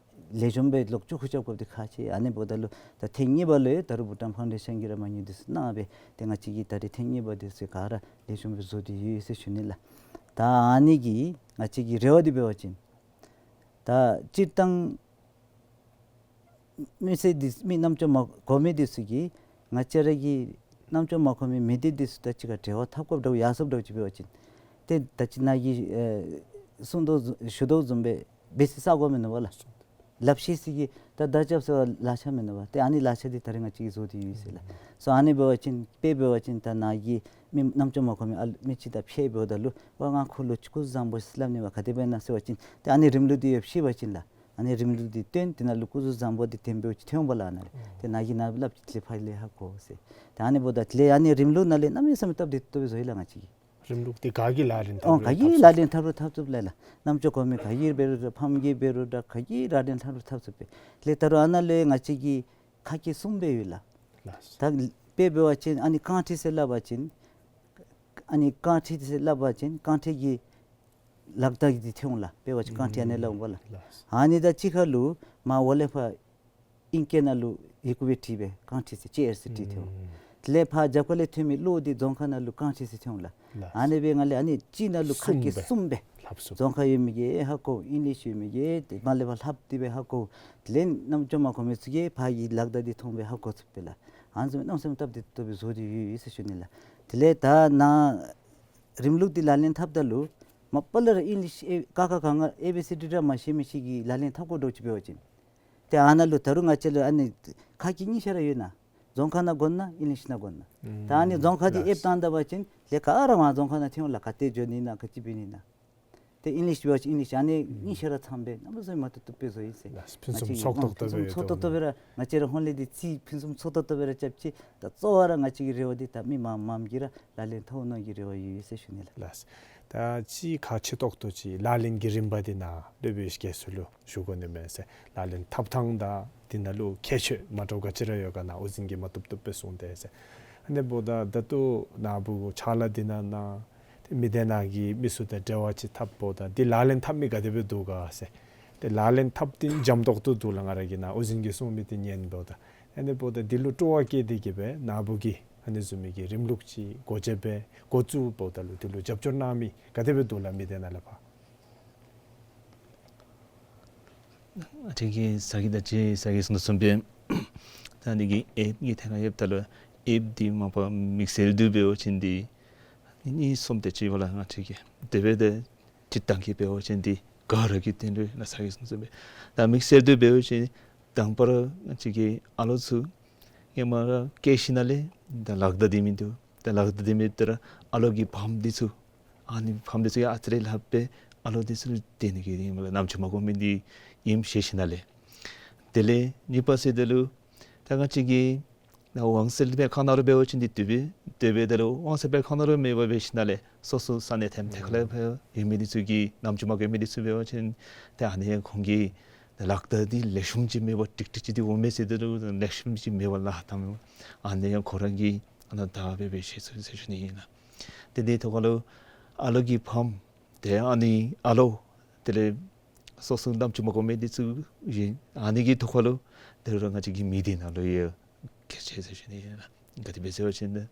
ལེགས་ཤོམ་སྦེ་ལོག་སྤྱོད་ཁུར་རྐྱབ་དགོཔ་འདི་ཁག་ཆེ། ཨ་ནི་འབདཝ་ད་ལུ་ད་ཐེངས་གཉིས་པ་ལུ་ཡང་ད་རུང་བྷུ་ཊཱན་ཕའུན་ཌེ་ཤཱན་གྱིས་ར་མ་དངུལ་འདི་ཚུ་གནང་སྦེ་ཏེ་ང་བཅས་ཀྱིས་ད་རེས་ཐེངས་གཉིས་པ་འདི་ཚུ་ག་ར་ལེགས་ཤོམ་སྦེ་བཟོ་སྟེ་ཡོད་ཟེར་ཞུ་ནི་ལགས། ད་ཨ་ནི་གིས་ང་བཅས་ཀྱི་རེ་བ་འདི་འབད་བ་ཅིན་ད་སྤྱིར་བཏང་མི་སེར་འདི་མི་རྣམ་ཅོ་མ་གོ་མི་འདི་ཚུ་གིས་ང་བཅས་ར་གི་རྣམ་ཅོ་མ་གོ་མི་མི་སྡེ་འདི་ཚུ་དང་གཅིག་ཁར་འབྲེལ་བ་འཐབ་དགོཔ་འདྲཝ་ཡར་སོངམ་འདྲཝ་ཅིག་འབད་བ་ཅིན་ཏེ་ད་ཅི་ནཱ་གིས་ཨེ་གསུང་དོ་བཟུམ་ཞུ་དོ་བཟུམ་སྦེ་འབད་ས་ས་གོ་མེན་ན་བ་ལགས། ལགཔ་ཤེས་ས་གི་ད་བརྡ་རྐྱབ་ས་ལག་ཆ་མེན་ན་བ། ཏེ་ཨ་ནི་ལག་ཆ་འདི་ད་རེས་ང་བཅས་ཀྱིས་བཟོ་སྟེ་ཡོད་ཟེར་ལགས། སོ་ཨ་ནི་འབད་བ་ཅིན་དཔེ་འབད་བ་ཅིན་ད་ནཱ་གིས་མི་རྣམ་ཅོ་མ་གོ་མི་ཨ་མི་ཅིག་དང་ཕྱད་འབདཝ་ད་ལུ་ཝའེ་ང་ཁོ་ལུ་སྐུ་གཟུགས་བཟང་པོ་ཟེར་སླབ་ནི་བ་ག་དེ་སྦེ་ཨིན་ན་ཟེར་བ་ཅིན་ཏེ་ཨ་ནི་རིམ་ལུགས་འདི་ཡོདཔ་ཤེས་པ་ཅིན་ལགས། ཨ་ནི་རིམ་ལུགས་འདི་སྟོན། དེ་ནང་ལུ་སྐུ་གཟུགས་བཟང་པོ་འདི་དེ་སྦེ་ཅིག་ཐོན་པ་ལགས་ནཱ་ལས། ཏེ་ནཱ་གིས་ནཱ་སླབ་ཅི་ལས་ཕར་ལས་ཧ་གོ་ཟེར། ཏེ་ཨ་ནི་འབདཝ་ད་ལས་ཨ་ནི་རིམ་ལུགས་ནང་ལས་གནམ་མེད་ས་མེད་སྟབས་བདེ་ཏོག་ཏོ་སྦེ་བཟོ་ཡི་ལགས་ང་བཅས་ཀྱིས། རིམ་ལུགས་འདི་ག་གིས་ལག་ལེན་འཐབ་ཨོ་རུང་ག་འཐབ་གིས་ཚུགས། ལག་ལེན་འཐབ་རུང་འཐབ་ཚུགས་ལགས། ལགས་རྣམ་ཅོ་གོ་མི་ག་གིས་འབད་རུང་ར་ཕམ་གིས་འབད་རུང་ར་ག་གིས་ལག་ལེན་འཐབ་རུང་འཐབ་ཚུགས་པས། ལས་ད་རུང་ཨ་ནཱ་ལུ་ཡང་ང་བཅས་ཀྱི་ཁ་སྐད་གསུམ་སྦེ་ཡོད་ལགས། ལགས། ད་དཔེ་འབད་བ་ཅིན་ཨ་ནི་རྐང་ཁྲི་ཟེར་སླབ་པ་ཅིན་ཨ་ནི་རྐང་ཁྲི་ཟེར་སླབ་པ་ཅིན་རྐང་ཁྲི་གི་ལག་བརྡ་འདི་ཐོན་འོང་ལགས། དཔེ་འབད་བ་ཅིན་རྐང་ཁྲི་ཨ་ནི་སླབ་འོང་བ་ལགས། ལགས། ཨ་ནི་དང་གཅིག་ཁར་ལུ་མར་འོག་ལས་ཕར་ཨིང་སྐད་ནང་ལུ་ཡི་གུ་སྦེ་བྲིས་སྦེ་རྐང་ཁྲི་ཟེར་ཅེར་ཟེར་བྲིས་ཐོན་འོང་། དེ་ལས་ཕར་རྒྱབ་ཁ་ལས་ཐོན་མི་གློག་འདི་རྫོང་ཁ་ནང་ལུ་རྐང་ཁྲི་ཟེར་ཐོན་འོང་ལགས། ལགས། ཨ་ནི་སྦེ་ང་ལས་ཨ་ནི་གཅིག་ནང་ལུ་ཁ་སྐད་གསུམ་སྦེ་གསུམ་སྦེ་ལྷབ་ཚུགས། རྫོང་ཁ་ཡོད་མི་གིས་ཧ་གོ། ཨིང་ལིཤ་ཡོད་མི་གིས་ཏེ་མར་ལས་ཕར་ལྷབ་སྟེ་སྦེ་ཧ་གོ། དེ་ལས་རྣམ་ཅོ་མ་གོ་མི་ཚུ་གིས་ཕར་གྱི་ལག་བརྡ་འདི་མཐོང་སྦེ་ཧ་གོ་ཚུགས་པས་ལགས། ཨ་ནི་བཟུམ་གནམ་མེད་ས་མེད་སྟབས་བདེ་ཏོག་ཏོ་སྦེ་བཟོ་སྟེ་ཡོད་ཡོད་ཟེར་ཞུ་ནི་ལགས། དེ་ལས་ད་ནཱ་རིམ་ལུགས་འདི་ལག་ལེན་འཐབ་ད་ལུ་མ་པ་ལས་ར་ཨིང་ལིཤ་ཨེ་ཀ་ཁ་ག་ང་ཨེ་བི་སི་ཌི་ར་མ་ཤེས་མི་ཅིག་གིས་ལག་ལེན་འཐབ་དགོ་འདྲཝ་ཅིག་འབད་བ་ཅིན་ཏེ་ཨ་ནཱ་ལུ་ད་རུང་ང་བཅས་ལུ་ཨ་ནི་ཁ་སྐད་གཉིས་ཆ་ར་ཡོད་ན། རྫོང་ཁ་ནང་དགོ་ན་ཨིང་ལིཤ་ནང་དགོ་ན། ད་ཨ་ནི་རྫོང་ཁ་འདི་ཨེབ་བཏང་ད་པ་ཅིན་ལས་ག་ར་མར་རྫོང་ཁ་ནང་ཐོན་འོང་ལགས། ག་ཏེ་འགྱོ་ནི་ཨིན་ན་ག་ཅི་འབད་ནི་ཨིན་ན། ཏེ་ཨིང་ལིཤ་འབད་བ་ཅིན་ཨིང་ལིཤ་ཨ་ནི་གཉིས་ཆ་ར་ཚངམ་སྦེ་གནམ་མེད་ས་མེད་མ་བཏུབ་བཏུབ་སྦེ་བཟོ་ཡི་ཟེར། ལགས། ཕུན་སུམ་ཚོགས་ཏོག་ཏོ་སྦེ་ཕུན་སུམ་ཚོགས་ཏོག་ཏོ་སྦེ་ར་ང་བཅས་ར་ཧོང་ལས་འདི་རྩིས་ཕུན་སུམ་ཚོགས་ཏོག་ཏོ་སྦེ་ར་རྐྱབ་ཅི། ད་གཙོ་བོ་ར་ང་བཅས་ཀྱི་རེ་བ་འདི་ད་མི་མང་མངམ་གིས་ར་ལག་ལེན་འཐབ་ནི་གི་རེ་བ་ཡོད་ཡོད་ཟེར་ཞུ་ནི་ལགས། ལགས། ད་ཅིག་ཁག་ཆེ་ཏོག་ཏོ་ཅིག་ལག་ལེན་གྱི་རིམ་པ་འདི་ནཱ་སློབ་དཔོན་རྒྱ་མཚོ་ལུ་ཞུ་དགོ་ནི་མས་ཟེར། ལག་ལེན་འཐབ་ཐངས་དང་འདི་ནང་ལུ་ཁྱད་ཆོས་མ་འདྲཝ་ག་ཅི་ར་ཡོད་ག་ནཱ་དབུ་འཛིན་གྱིས་མ་བཏུབ་བཏུབ་སྦེ་གསུངས་ཏེ་ཟེར། ཨ་ནི་འབདཝ་ད་ད་ལྟོ་ནཱ་བུ་ཕྱག་ལཱ་འདི་ནང་ན་ཏེ་མི་སྡེ་ནང་གི་མི་ཚུ་དང་འབྲེལ་བ་ཅིག་འཐབ་འབདཝ་ད་འདི་ལག་ལེན་འཐབ་མི་ག་དེ་སྦེ་འདུག་ག་ཟེར། ཏེ་ལག་ལེན་འཐབ་སྟེ་འཇམ་ཏོག་ཏོ་འདུག་ལགས། ང་ར་གིས་ནཱ་དབུ་འཛིན་གྱིས་གསུངས་མི་འདི་ཉན་འབདཝ་ད་ཨ་ནི་འབདཝ་ད་འདི་ལུ་སྤྲོ་བ་བསྐྱེད་དེ་གིས་སྦེ་ནཱ་བུ་གིས་ཨ་ནི་བཟུམ་མའི་གི་རིམ་ལུགས་ཅིག་སྒོ་འབྱེད་སྦེ་འགོ་བཙུགས་འབདཝ་ད་ལུ་འདི་ལུ་རྒྱབ་སྐྱོར་གནང་མི་ག་དེ་སྦེ་འདུག་ལགས་མི་སྡེ་ནང་ལས་ཕར། ཨ་ནི་གི་ས་གི་ད་ཅི་ས་གིས་གསུངས་དོ་བཟུམ་སྦེ་ད་ཨ་ནི་གི་ཨེབ་ཀྱི་ཐད་ཁར་ཡོདཔ་ད་ལུ་ཨེབ་འདི་མ་པ་དམིགས་བསལ་དུ་འབད་བ་ཅིན་འདི་གཉིས་གསུམ་དེ་ཅིག་འབདཝ་ལས་ང་བཅས་ཀྱིས་དེ་སྦེ་ཏེ་སྤྱིར་བཏང་གི་འབད་བ་ཅིན་འདི་ག་ར་གི་དོན་ལུ་ལགས་ས་གིས་གསུངས་དོ་བཟུམ་སྦེ། ད་དམིགས་བསལ་དུ་འབད་བ་ཅིན་དང་པ་ར་ང་བཅས་ཀྱི་ཨ་ལོ་ཚུ་ཧེ་མ་ར་སྐྱེས་ཞིནམ་ལས་ད་ལག་བརྡ་འདི་མིན་འདུག། ད་ལག་བརྡ་འདི་མེད་དེ་ར་ཨ་ལོ་གི་ཕམ་འདི་ཚུ་ཨ་ནི་ཕམ་འདི་ཚུ་ཡང་ཨ་ཙི་རེ་ལྷབ་སྦེ་ཨ་ལོ་འདི་ཚུ་ལུ་སྟོན་ནི་གི་ཧེ་མ་ལས་རྣམ་ཅོ་མ་གོ་མི་འདི་ཨིནམ་ཤེས་ཞིནམ་ལས། དེ་ལས་གཉིས་པ་ཟེར་དེ་ལུ་ད་ང་བཅས་ཀྱི་ ནཱ་དབང་གསལ་སྦེ་ཁ་ནང་ལུ་འབད་བ་ཅིན་འདི་དེ་སྦེ་དེ་སྦེ་ད་ལུ་དབང་གསལ་སྦེ་ཁ་ནང་ལུ་མེད་པར་འབད་ཞིནམ་ལས་སོ་སོ་ས་གནས་ཐེམ་ཐེ་ཁ་ལས་ཕར་ཡོད་མི་འདི་ཚུ་གིས་རྣམ་ཅོ་མ་གོ་མི་འདི་ཚུ་འབད་བ་ཅིན་ཏེ་ཨ་ནི་ཁོང་གིས་ལག་བརྡ་འདི་ལེགས་ཤོམ་ཅིག་མེད་པར་ཀྲིག་ཀྲིག་ཅིག་འདི་འོང་མས་ཟེར་ད་ལུ་ལེགས་ཤོམ་ཅིག་མེད་པར་ལཱ་བཏང་མས། ཨ་ནི་ཡང་ཁོ་ར་གིས་ཨ་ནཱ་བདའ་སྦེ་འབད་ཤེས་ཚུགས་ཟེར་ཞུ་ནི་ཨིན་ལགས། ཏེ་འདི་ཐོག་ཁ་ལུ་ཨ་ལོ་གི་ཕམ་ཏེ་ཨ་ནི་ཨ་ལོ་དེ་ལས་སོ་སོ་རྣམ་ཅོ་མ་གོ་མི་འདི་ཚུ་ཨིན། ཨ་ནི་གི་ཐོག་ཁ་ལུ་དེ་རུང་ང་བཅས་ཀྱི་མི་སྡེ་ནང་ལུ་ཡང་གལ་ཆེ་ཟེར་ཞུ་ནི་ཨིན་ལགས། ག་དེ་སྦེ་ཟེར་བ་ཅིན་ཏེ་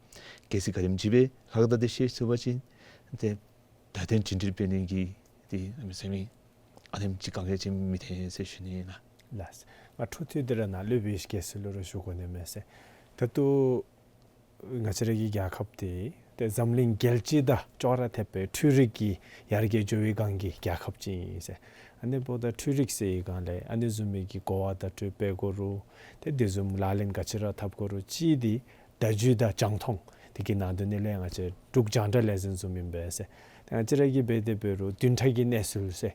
གལ་སྲིད་ག་དེམ་ཅིག་སྦེ་ལག་བརྡ་འདི་ཤེས་ཚུགས་པ་ཅིན་ཏེ་བརྡ་དོན་སྒྲིང་སྒྲིང་འབད་ནི་གི་འདི་ཨ་མི་སེམས་ཨ་ནེམ་ཅིག་དཀའ་ངལ་ཅིག་མི་ཐོན་ཟེར་ཞུ་ནི་ཨིན་ལགས། ལགས། ང་འཕྲོ་མཐུད་དེ་ར་ནཱ་སློབ་དཔོན་ཡེ་ཤེས་སྐྱེས་ལུ་ར་ཞུ་དགོ་ནི་མས་ཟེར། ད་ལྟོ་ང་བཅས་ར་གི་རྒྱལ་ཁབ་འདི་ཏེ་འཛམ་གླིང་རྒྱལ་སྤྱི་དང་ཅོག་ར་འཐདཔ་སྦེ་འཕྲུལ་རིག་གི་ཡར་རྒྱས་འགྱོ་བའི་སྒང་གི་རྒྱལ་ཁབ་ཅིག་ཨིན་ཟེར། ཨ་ནི་འབདཝ་ད་འཕྲུལ་རིག་ཟེར་བའི་སྒང་ལས་ཨ་ནི་བཟུམ་མའི་གི་གོ་བ་བརྡ་སྤྲོད་འབད་དགོ་རུང་ཏེ་དེ་བཟུམ་ལག་ལེན་ག་ཅི་ར་འཐབ་དགོ་རུང་གཅིག་འདི་བརྡ་བརྒྱུད་དང་རྒྱང་མཐོང་འདི་གི་ནང་དོན་ནང་ལས་ང་བཅས་འབྲུག་རྒྱང་བསྒྲགས་ལས་འཛིན་བཟུམ་ཨིན་པས་ཟེར། ཏེ་ང་བཅས་ར་གིས་འབད་དེ་འབད་རུང་བདུན་ཕྲག་གི་གནས་ཚུལ་ཟེར་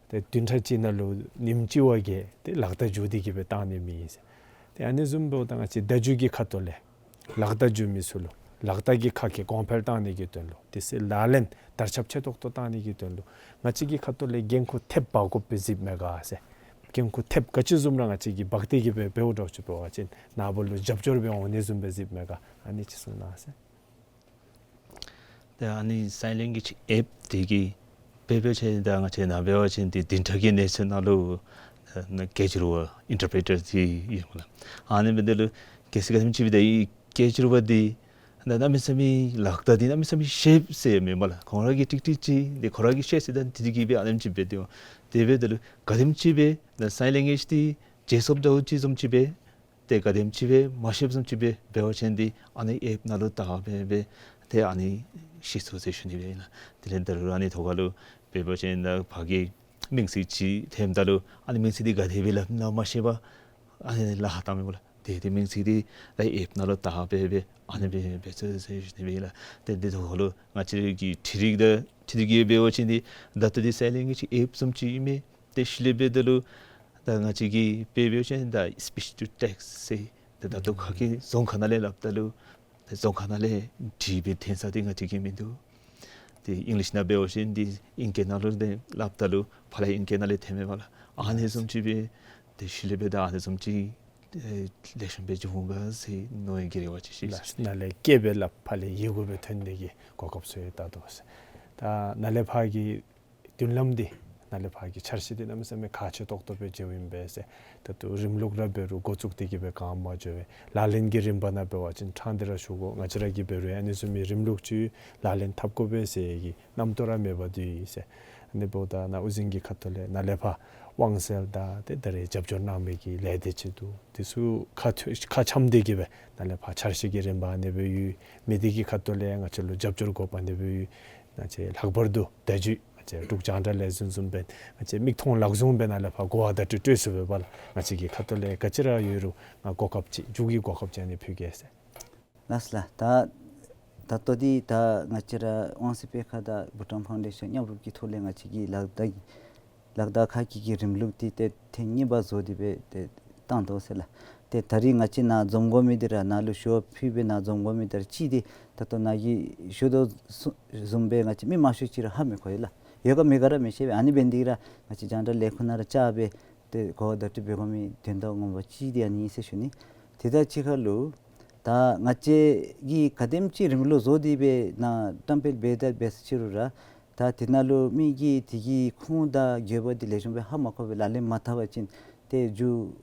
ཏེ་བདུན་ཕྲག་གཅིག་ནང་ལུ་ཉིནམ་གཅིག་བ་གི་ཏེ་ལག་བརྡ་བརྒྱུད་དེ་གི་སྦེ་བཏང་ནི་མེད་ཟེར། ཏེ་ཨ་ནི་བཟུམ་འབདཝ་ད་ང་བཅས་བརྡ་བརྒྱུད་ཀྱི་ཁ་ཐུག་ལས་ལག་བརྡ་བརྒྱུད་མི་ཚུ་ལུ་ལག་བརྡ་གི་ཁ་སྐད་གོང་འཕེལ་བཏང་ནི་གི་དོན་ལུ་དེ་སྦེ་ལག་ལེན་དར་ཁྱབ་ཆེ་ཏོག་ཏོ་བཏང་ནི་གི་དོན་ལུ་ང་བཅས་ཀྱི་ཁ་ཐུག་ལས་འགན་ཁུར་ཐེབས་འབག་དགོཔ་སྦེ་གཟིགསཔ་མས་ག་ཟེར། འགན་ཁུར་ཐེབས་ག་ཅི་བཟུམ་ར་ང་བཅས་ཀྱིས་འབག་སྟེ་གི་སྦེ་འབདཝ་འདྲཝ་ཅིག་འབད་བ་ཅིན་ནཱ་བུ་ལུ་རྒྱབ་སྐྱོར་སྦེ་འོང་ནི་བཟུམ་སྦེ་གཟིགསཔ་མས་ག། ཨ་ནི་ཅིག་གསུང་གནང་ཟེར། ཏེ་ཨ་ནི་སའིན་ལེང་གུ་ཨེཔ་འདི་གིས་འབད་བ་ཅིན་ད་ང་བཅས་ནཱ་འབད་བ་ཅིན་འདི་བདུན་ཕྲག་གི་གནས་ཚུལ་ནང་ལུ་ཨ་ནི་སྐད་སྒྱུར་བ་ཨིན་ཊར་པི་རི་ཊར་འདི་ཡོད་སྨོ་ལགས། ཨ་ནི་འབདཝ་ད་ལུ་གལ་སྲིད་ག་དེམ་ཅིག་སྦེ་ད་ཨེ་སྐད་སྒྱུར་བ་འདི་ད་གནམ་མེད་ས་མེད་ལག་བརྡ་འདི་གནམ་མེད་ས་མེད་ཤེསཔ་ཟེར་མེན་པ་ལགས། ཁོང་ར་གིས་ཀྲིག་ཀྲིག་ཅིག་འདི་ཁོང་ར་གིས་ཤེས་ཟེར་ད་འདི་གིས་སྦེ་ཨ་ནེམ་ཅིག་འབད་དེ་འོང་། དེ་འབདཝ་ད་ལུ་ག་དེམ་ཅིག་སྦེ་ད་སའིན་ལེང་གུ་ཨེཇ་འདི་བརྗེད་སོངམ་འདྲཝ་ཅིག་བཟུམ་ཅིག་སྦེ་ཏེ་ག་དེམ་ཅིག་སྦེ་མ་ཤེསཔ་བཟུམ་ཅིག་སྦེ་འབད་བ་ཅིན་འདི་ཨ་ནི་ཨེཔ་ནང་ལུ་བལྟ་སྦེ་སྦེ་ཏེ་ཨ་ནི་ཤེས་ཚུགས་ཟེར་ཞུ་ནི་སྦེ་ཨིན་ལགས། དེ་ལས་ད་རུང་ཨ་ནི་ཐོག་ཁ་ལུ་འབད་བ་ཅིན་ད་ཕར་གི་མིང་ཚིག་ཅིག་ཐོནམ་ད་ལུ་ཨ་ནི་མིང་ཚིག་འདི་ག་དེ་སྦེ་སླབ་ན་མ་ཤེས་པར་ཨ་ནི་ལཱ་བཏངམ་མས་སྨོ་ལགས། ཏེ་དེ་མིང་ཚིག་འདི་ད་ཨེཔ་ནང་ལུ་བལྟ་སྦེ་སྦེ་ཨ་ནི་སྦེ་འབད་ཚུགས་ཟེར་ཞུ་ནི་སྦེ་ཨིན་ལགས། ཏེ་འདི་ཐོག་ཁ་ལུ་ང་བཅས་ཀྱི་འཕྲུལ་རིག་དང་འཕྲུལ་རིག་གིས་འབད་བ་ཅིན་འདི་ད་ལྟོ་འདི་སའིན་ལེང་གུ་ཨེཇ་ཨེཔ་བཟུམ་ཅིག་ཨིན་མས། ཏེ་ཤུལ་ལས་འབདཝ་ད་ལུ་ད་ང་བཅས་ཀྱིས་དཔེ་འབད་བ་ཅིན་ད་སི་པིཆ་ཊུ་ཊེགསཊ་ཟེར་ད་ད་ལྟོ་ཁ་སྐད་རྫོང་ཁ་ནང་ལས་སླབ་ད་ལུ་ད་རྫོང་ཁ་ནང་ལས་བྲིས་སྦེ་འཐོན་ས་འདི་ང་བཅས་ཀྱི་མིན་འདུག། ཏེ་ཨིང་ལིཤ་ནང་འབད་བ་ཅིན་འདི་ཨིང་སྐད་ནང་ལུ་འདི་སླབ་ད་ལུ་ཕར་ལས་ཨིང་སྐད་ནང་ལས་འཐོན་མས་པ་ལགས། ཨ་ནི་བཟུམ་ཅིག་སྦེ་ཏེ་ཤུལ་ལས་འབདཝ་ད་ཨ་ནི་བཟུམ་ཅིག་ཨེ་ལེགས་ཤོམ་སྦེ་འགྱོ་འོང་ག་ཟེར་མནོ་བའི་གི་རེ་བ་ཅིག་ཅིག་ལགས། ནཱ་ལས་སྐད་སྦེ་སླབ་ཕར་ལས་ཡི་གུ་སྦེ་འཐོན་ནི་གི་གོ་སྐབས་ཚུ་ཡང་ལྟ་དོ་ཟེར། ད་ནཱ་ལས་ཕར་གྱི་མདུན་ལམ་འདི་ནཱ་ལས་ཕར་གྱི་འཆར་གཞི་འདི་གནམ་མེད་ས་མེད་ཁག་ཆེ་ཏོག་ཏོ་སྦེ་མཇལཝ་ཨིན་པས་ཟེར། ད་ལྟོ་རིམ་ལུགས་ར་འབད་རུང་འགོ་བཙུགས་ཏེ་གི་སྦེ་ག་མ་འགྱོ་བར་ལག་ལེན་གྱི་རིམ་པ་ནང་འབད་བ་ཅིན་ཕྲང་སྟེ་ར་ཞུ་དགོ། ང་བཅས་ར་གིས་འབད་རུང་ཨ་ནི་བཟུམ་མའི་རིམ་ལུགས་ཅིག་ལག་ལེན་འཐབ་དགོ་པས་ཟེར་གྱི་རྣམ་རྟོག་ར་མེད་པར་སྡོད་ཡི་ཟེར། ཨ་ནི་འབདཝ་ད་ནཱ་དབུ་འཛིན་གྱི་ཁ་ཐུག་ལས་ནཱ་ལས་ཕར་དབང་གསལ་དང་ཏེ་ད་རེས་རྒྱབ་སྐྱོར་གནང་མི་གི་ལས་སྡེ་ཅིག་འདུག། དེ་ཚུ་ཁ་ཐུག་ཁ་འཆམ་སྟེ་གི་སྦེ་ནཱ་ལས་ཕར་འཆར་གཞི་གི་རིམ་པ་ཨ་ནི་སྦེ་ཡོད། མི་སྡེ་གི་ཁ་ཐུག་ལས་ང་བཅས་ལུ་རྒྱབ་སྐྱོར་དགོཔ་ཨ་ནི་སྦེ་ཡོད། ང་བཅས་ལྷག་པར་དུ་བརྡ་བརྒྱུད་ང་བཅས་འབྲུག་རྒྱང་བསྒྲགས་ལས་འཛིན་བཟུམ་སྦེ་ང་བཅས་མིག་མཐོང་ལག་བཟུང་སྦེ་ནཱ་ལས་ཕར་གོ་བ་བརྡ་སྤྲོད་སྤྲོད་ཚུགས་པས་པ་ལགས། ང་བཅས་ཀྱི་ཁ་ཐུག་ལས་ག་ཅི་ར་ཡོད་རུང་ང་གོ་སྐབས་ཅིག་མཇུག་གི་གོ་སྐབས་ཅིག་ཨ་ནི་ཕུལ་གེ་ཟེར། ལགས་ལགས། ད་ད་ལྟོ་འདི་ད་ང་བཅས་ར་དབང་གསལ་སྤེལ་ཁང་དང་བྷུ་ཊཱན་ཕའུན་ཌེ་ཤཱན་མཉམ་རུབ་ཀྱི་ཐོག་ལས་ང་བཅས་ཀྱི་ལག་བརྡ་ལག་བརྡ་ཁ་སྐད་ཀྱི་རིམ་ལུགས་འདི་ཏེ་ཐེངས་གཉིས་པ་བཟོ་སྟེ་སྦེ་ཏེ་བཏང་དོ་ཟེར་ལགས། ཏེ་ད་རིས་ང་བཅས་ནཱ་འཛོམས་དགོ་མི་འདི་ར་ནཱ་ལུ་ཞུ་བ་ཕུལ་སྦེ་ནཱ་འཛོམས་དགོ་མི་འདི་ར་གཅིག་འདི་ད་ལྟོ་ནཱ་གིས་ཞུ་དོ་བཟུམ་སྦེ་ང་བཅས་མི་མང་ཤོས་ཅིག་ར་ཧ་མི་གོ་ཡི་ལགས། ཡོད་ག་མེད་ག་ར་མི་ཤེས་པས། ཨ་ནི་འབད་ནི་འདི་ར་ང་བཅས་རྒྱང་བསྒྲགས་ལས་ཁུངས་ནང་ར་བཅར་སྦེ་ཏེ་གོ་བ་བརྡ་སྤྲོད་འབད་དགོ་མི་དོན་དག་ངོ་མ་ཅིག་འདི་ཨ་ནི་ཨིན་ཟེར་ཞུ་ནི། དེ་དང་གཅིག་ཁར་ལུ་ད་ང་བཅས་ཀྱིས་ག་དེམ་ཅིག་རིམ་ལུགས་བཟོ་སྟེ་སྦེ་ནཱ་བཀྲམ་སྤེལ་འབད་ད་འབད་ས་ཅིག་རུང་ར་ད་དེ་ནང་ལུ་མི་གིས་དེ་གི་ཁུངས་དང་དགོས་པ་འདི་ལེགས་ཤོམ་སྦེ་ཧ་མ་གོ་བར་ལག་ལེན་མ་འཐབ་པ་ཅིན་ཏེ་མཇུག་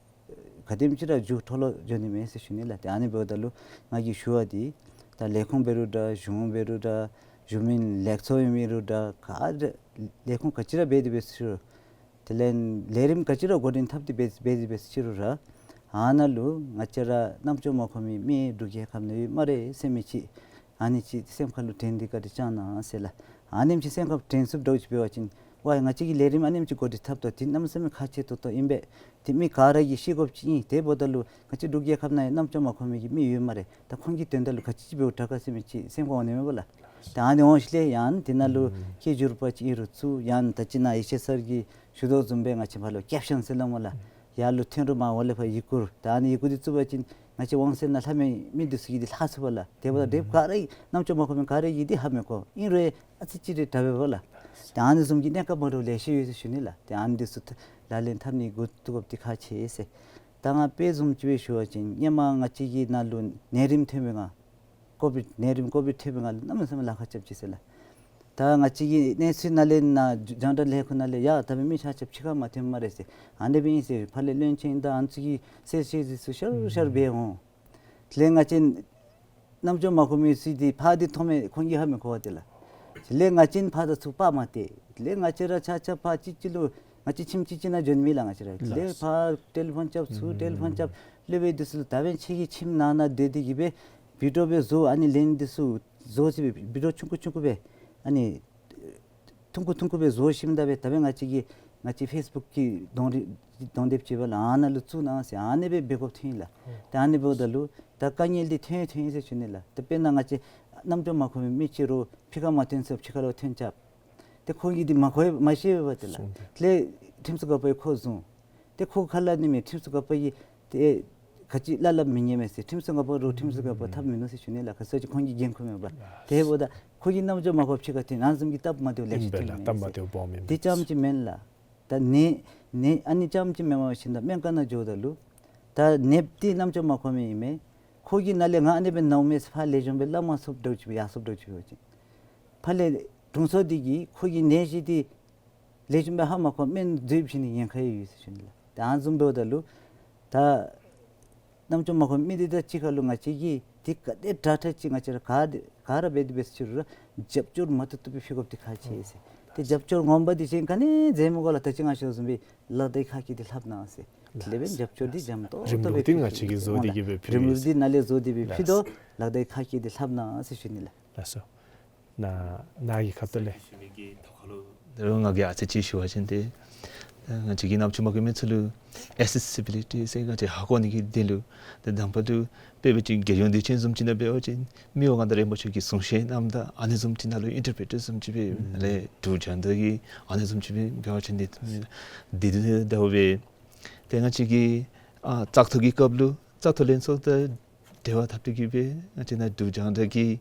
ག་དེམ་ཅིག་ར་མཇུག་འཕྲོ་བརླག་འགྱོ་ནི་མས་ཟེར་ཞུ་ནི་ལགས། ཏེ་ཨ་ནི་འབདཝ་ད་ལུ་ང་གིས་ཞུ་བ་འདི་ད་ལས་ཁུངས་འབད་རུང་འདྲ་གཞུང་འབད་རུང་འདྲ་གཞུང་མིན་ལེགས་ཚོགས་ཨིན་རུང་འདྲ་ག་ར་ལས་ཁུངས་ག་ཅི་ར་འབད་དེ་འབད་ས་ཅིག་རུང་དེ་ལས་ལས་རིམ་ག་ཅི་ར་འགོ་འདྲེན་འཐབ་སྟེ་འབད་འབད་འབད་ས་ཅིག་རུང་ར་ཨ་ནཱ་ལུ་ང་བཅས་ར་རྣམ་ཅོ་མ་གོ་མི་མི་འབྲུག་རྒྱལ་ཁབ་ནང་ཡོད་སྨ་རེ་ཟེར་མི་ཅིག་ཨ་ནི་ཅིག་སེམས་ཁ་ལུ་དྲན་ཏེ་བཀའ་དྲིན་བསྐྱང་གནང་ཟེར་ལགས། ཨ་ནེམ་ཅིག་སེམས་ཁར་དྲན་ཚུགསཔ་འདྲཝ་ཅིག་འབད་བ་ཅིན་ཝའི་ང་བཅས་ཀྱིས་ལས་རིམ་ཨ་ནེམ་ཅིག་འགོ་འདྲེན་འཐབ་དོ། འདི་གནམ་མེད་ས་མེད་ཁག་ཆེ་ཏོག་ཏོ་ཨིན་པས། འདི་མི་ག་ར་གིས་ཤེས་དགོཔ་ཅིག་ཨིན། དེ་འབདཝ་ད་ལུ་ང་བཅས་འབྲུག་རྒྱལ་ཁབ་ནང་ཡང་རྣམ་ཅོ་མ་གོ་མི་གི་མི་ཡོད་སྨ་རེ། ད་ཁོང་གི་དོན་དག་ལུ་ག་ཅི་ཅིག་འབདཝ་དྲག་ག་ཟེར་མི་ཅིག་སེམས་ཁར་འོང་ནི་མས་པ་ལགས། ད་ཨ་ནི་འོང་ཞིནམ་ལས་ཡང་འདི་ནང་ལུ་སྐད་སྒྱུར་པ་ཅིག་ཨིན་རུང་བཙུགས། ཡང་ད་ཅི་ནཱ་ཡེ་ཤེས་སར་གྱིས་ཞུ་དོ་བཟུམ་སྦེ་ང་བཅས་ཕར་ལུ་ཀེཔ་ཤཱན་ཟེར་སླབ་སྨོ་ལགས། ཡར་ལུ་འཐེན་རུང་མར་འོག་ལས་ཕར་ཡི་གུ་ར་ད་ཨ་ནི་ཡི་གུ་འདི་བཙུགས་པ་ཅིན་ ང་བཅས་དབང་ཚད་ནང་ལྷབ་མི་མི་འདི་ཚུ་གིས་འདི་ལྷག་ཚུགས་པས་ལགས། དེ་འབདཝ་ད་དེ་ག་ར་གིས་རྣམ་ཅོ་མ་གོ་མི་ག་ར་གིས་འདི་ཧ་མི་གོ། ཨིན་རུང་ཨ་ཙི་ཅིག་རེ་དྲག་པས་ལགས། ཏེ་ཨ་ནི་བཟུམ་གྱི་གནས་སྐབས་མ་འདྲཝ་ལེ་ཤ་ཡོད་ཟེར་ཞུ་ནི་ལགས། ཏེ་ཨ་ནི་འདི་ཚུ་ལག་ལེན་འཐབ་ནི་འགོ་བཙུགས་དགོཔ་འདི་ཁག་ཆེ་ཟེར། ད་ང་དཔེ་བཟུམ་ཅིག་སྦེ་ཞུ་བ་ཅིན་སྔོན་མ་ང་བཅས་ཀྱི་ནང་ལུ་ནད་རིམས་ཐོན་པའི་སྒང་ཀོ་བིཌ་ནད་རིམས་ཀོ་བིཌ་ཐོན་པའི་སྒང་ལུ་གནམ་མེད་ས་མེད་ལཱ་ཁག་རྐྱབ་ཅི་ཟེར་ལགས། ད་ང་བཅས་ཀྱི་གནས་ཚུལ་ནང་ལས་ནཱ་རྒྱང་བསྒྲགས་ལས་ཁུངས་ནང་ལས་ཡ་ད་འབདན་མི་ཆ་ཁྱབ་ཕྱི་ཁར་མ་ཐོནམ་སྨ་རེ་ཟེར། ཨ་ནི་སྦེ་ཨིན་ཟེར། ཕར་ལས་བློན་ཆེན་དང་ཨ་ནི་ཚུ་གིས་གསལ་བཤད་འདི་ཚུ་ཤར་ཤར་སྦེ་འོང་། དེ་ལས་ང་བཅས་རྣམ་ཅོ་མ་གོ་མི་ཚུ་འདི་ཕར་འདི་མཐོང་མི་ཁོང་གིས་ཧ་མི་གོ་བས་ཏེ་ལགས། དེ་ལས་ང་བཅས་ཕར་དང་ཚུར་པར་མ་སྟེར། དེ་ལས་ང་བཅས་ར་ཆ་ཁྱབ་ཕར་གཅིག་གཅིག་ལུ་ང་བཅས་ཁྱིམ་གཅིག་གཅིག་ནང་འགྱོ་ནི་མེད་ལགས། ང་བཅས་ར་དེ་ལས་ཕར་ཊེ་ལི་ཕོན་རྐྱབ་ཚུར་ཊེ་ལི་ཕོན་རྐྱབ་སློབ་དཔོན་འདི་ཚུ་ལུ་ད་འབདན་ཁྱེད་ཀྱིས་ཁྱིམ་ནང་ན་སྡོད་དེ་གིས་སྦེ་བི་ཌི་ཨོ་སྦེ་བཟོ། ཨ་ནི་ལན་འདི་ཚུ་བཟོ་ཅིག་སྦེ་བི་ཌི་ཨོ་ཆུང་ཀུ་ཆུང་ཀུ་སྦེ་ཨ་ནི་ཐུང་ཀུ་ཐུང་ཀུ་སྦེ་བཟོ་ཞིནམ་ད་སྦེ་ད་འབདན་ང་བཅས་ཀྱི་ང་བཅས་ཕེསི་བུཀ་གི་གདོང་རིས་གདོང་དེབ་ཅིག་འབད་ལགས། ཨ་ནཱ་ལུ་བཙུགས་གནང་ཟེར་ཨ་ནི་སྦེ་འབད་དགོཔ་ཐོན་ཡི་ལགས། ད་ཨ་ནི་འབདཝ་ད་ལུ་ད་དཀའ་ངལ་འདི་ཐོན་ཐོན་ཡི་ཟེར་ཞུ་ནི་ལགས། ད་དཔེར་ན་ང་བཅས་རྣམ་ཅོ་མ་གོ་མི་མི་ཅིག་རུང་ཕྱི་ཁར་མ་ཐོན་ས་ཕྱི་ཁར་ལུ་ཐོན་རྐྱབ། ཏེ་ཁོང་གིས་འདི་མ་གོ་མ་ཤེས་པས་ཏེ་ལགས། ཤེས་མི་འདུག། དེ་ལས་ཁྲིམས་སྲུང་འགག་པ་གིས་ཁོ་བཟུང་། ཏེ་ཁོ་ཁ་སླབ་ནི་མས། ཁྲིམས་སྲུང་འགག་པ་གིས་ཏེ་ག་ཅི་སླབ་སླབ་མི་ཉན་མས་ཟེར། ཁྲིམས་སྲུང་འགག་པ་རུང་ཁྲིམས་སྲུང་འགག་པ་འཐབ་མི་ནུས་ཟེར་ཞུ་ནི་ལགས། ག་ཅི་ཟེར་བ་ཅིན་ཁོང་གི་འགན་ཁུར་མེད་པས། དེ་འབདཝ་ད་ཁོ་གིས་རྣམ་ཅོ་མ་གོ་ཕྱི་ཁར་ཐོན་ཨ་ནི་བཟུམ་གྱི་སྟབས་མ་བདེཝ་ལེ་ཤ་ཐོན་ཡི་མས་ཟེར། སྟབས་མ་བདེཝ་སྦོམ་ཨིན་མས་ཟེར། འདི་ཙམ་ཅིག་མེན་ལགས། ད་ནད་ནད་ཨ་ནི་ཙམ་ཅིག་མེན་པར་ཞིནམ་ད་སྨན་ཁང་ནང་འགྱོཝ་ད་ལུ་ད་ནདཔ་འདི་རྣམ་ཅོ་མ་གོ་མི་ཨིན་མས། ཁོ་གིས་ནཱ་ལས་ང་ཨ་ནི་སྦེ་ནཝ་མས་ཟེར་ཕར་ལེགས་ཤོམ་སྦེ་སླབ་མ་ཚུགསཔ་འདྲཝ་ཅིག་སྦེ་ཡར་སོངམ་འདྲཝ་ཅིག་འབད་བ་ཅིན་ཕར་ལས་དྲུང་འཚོ་འདི་གིས་ཁོ་གི་ནད་གཞི་འདི་ལེགས་ཤོམ་སྦེ་ཧ་མ་གོ་སྨན་བཟོ་བྱིན་ནི་ཉེན་ཁ་ཡང་ཡོད་ཟེར་ཞུ་ནི་ལགས། ད་ཨ་ནི་བཟུམ་འབདཝ་ད་ལུ་ད་རྣམ་ཅོ་མ་གོ་མི་འདི་དང་གཅིག་ཁར་ལུ་ང་བཅས་ཀྱིས་འདི་ག་དེ་དྲག་དྲག་ཅིག་ང་བཅས་ར་ག་དེ་ག་ར་འབད་དེ་འབད་ཟེར་ཅི་རུང་ར་རྒྱབ་སྐྱོར་མ་ཐུབ་ཐུབ་སྦེ་ཕུལ་དགོཔ་འདི་ཁག་ཆེ་ཟེར། ཏེ་རྒྱབ་སྐྱོར་ངོ་མ་འདི་ཅིག་ག་ནི་མཛད་མི་དགོ་ལགས། ད་ཅི་ང་ཞུ་བཟུམ་སྦེ་ལག་བརྡའི་ཁ་སྐད་འདི་ལྷབ་གནང་ཟེར། དེ་ལས་འབདན་རྒྱབ་སྐྱོར་འདི་འཇམ་ཏོག་ཏོ་སྦེ་རིམ་ལུགས་འདི་ང་བཅས་ཀྱིས་བཟོ་སྟེ་གིས་སྦེ་ཕུལ་ཡི་ཟེར། རིམ་ལུགས་འདི་ནཱ་ལས་བཟོ་སྟེ་སྦེ་ཕུལ་དོ། ལག་བརྡའི་ཁ་སྐད་འདི་ལྷབ་གནང་ཟེར་ཞུ་ནི་ལགས། ལགས་སོ། ནཱ་ནཱ་གི་ཁ་ཐུག་ལས། ཞུ་མི་གི་ཐོག་ཁ་ལུ། དེ་རུང་ང་གིས་ཨ་ཙི་ཅིག་ཞུ་བ་ཅིན་ཏེ་ང་བཅས་ཀྱི་རྣམ་ཅོ་མ་གོ་མི་ཚུ་ལུ་ཨེ་སེ་སི་བི་ལི་ཊི་ཟེར་ང་བཅས་ཧ་གོ་ནི་གི་དོན་ལུ་ཏེ་དང་པ་ལུ་དཔེ་འབད་བ་ཅིན་རྒྱལ་ཡོངས་དུས་ཆེན་བཟུམ་ཅིག་ནང་འབད་བ་ཅིན་མི་དབང་མངའ་བདག་རིན་པོ་ཆེ་གི་གསུང་བཤད་གནངམ་ད་ཨ་ནི་བཟུམ་ཅིག་ནང་ལུ་ཨིན་ཊར་པི་རི་ཊར་བཟུམ་ཅིག་སྦེ་ཨ་ལས་འབྲུག་རྒྱང་བསྒྲགས་ཀྱི་ཨ་ནི་བཟུམ་ཅིག་སྦེ་འབད་བ་ཅིན་འདི་འདི་འདི་འདི་འབད་ཏེ་ང་བཅས་ཀྱི་ཨ་བཙག་འཐུ་གི་སྐབས་ལུ་བཙག་འཐུ་ལྷན་ཚོགས་དང་འབྲེལ་བ་འཐབ་སྟེ་གིས་སྦེ་ང་བཅས་ནཱ་འབྲུག་རྒྱང་བསྒྲགས་ཀྱི་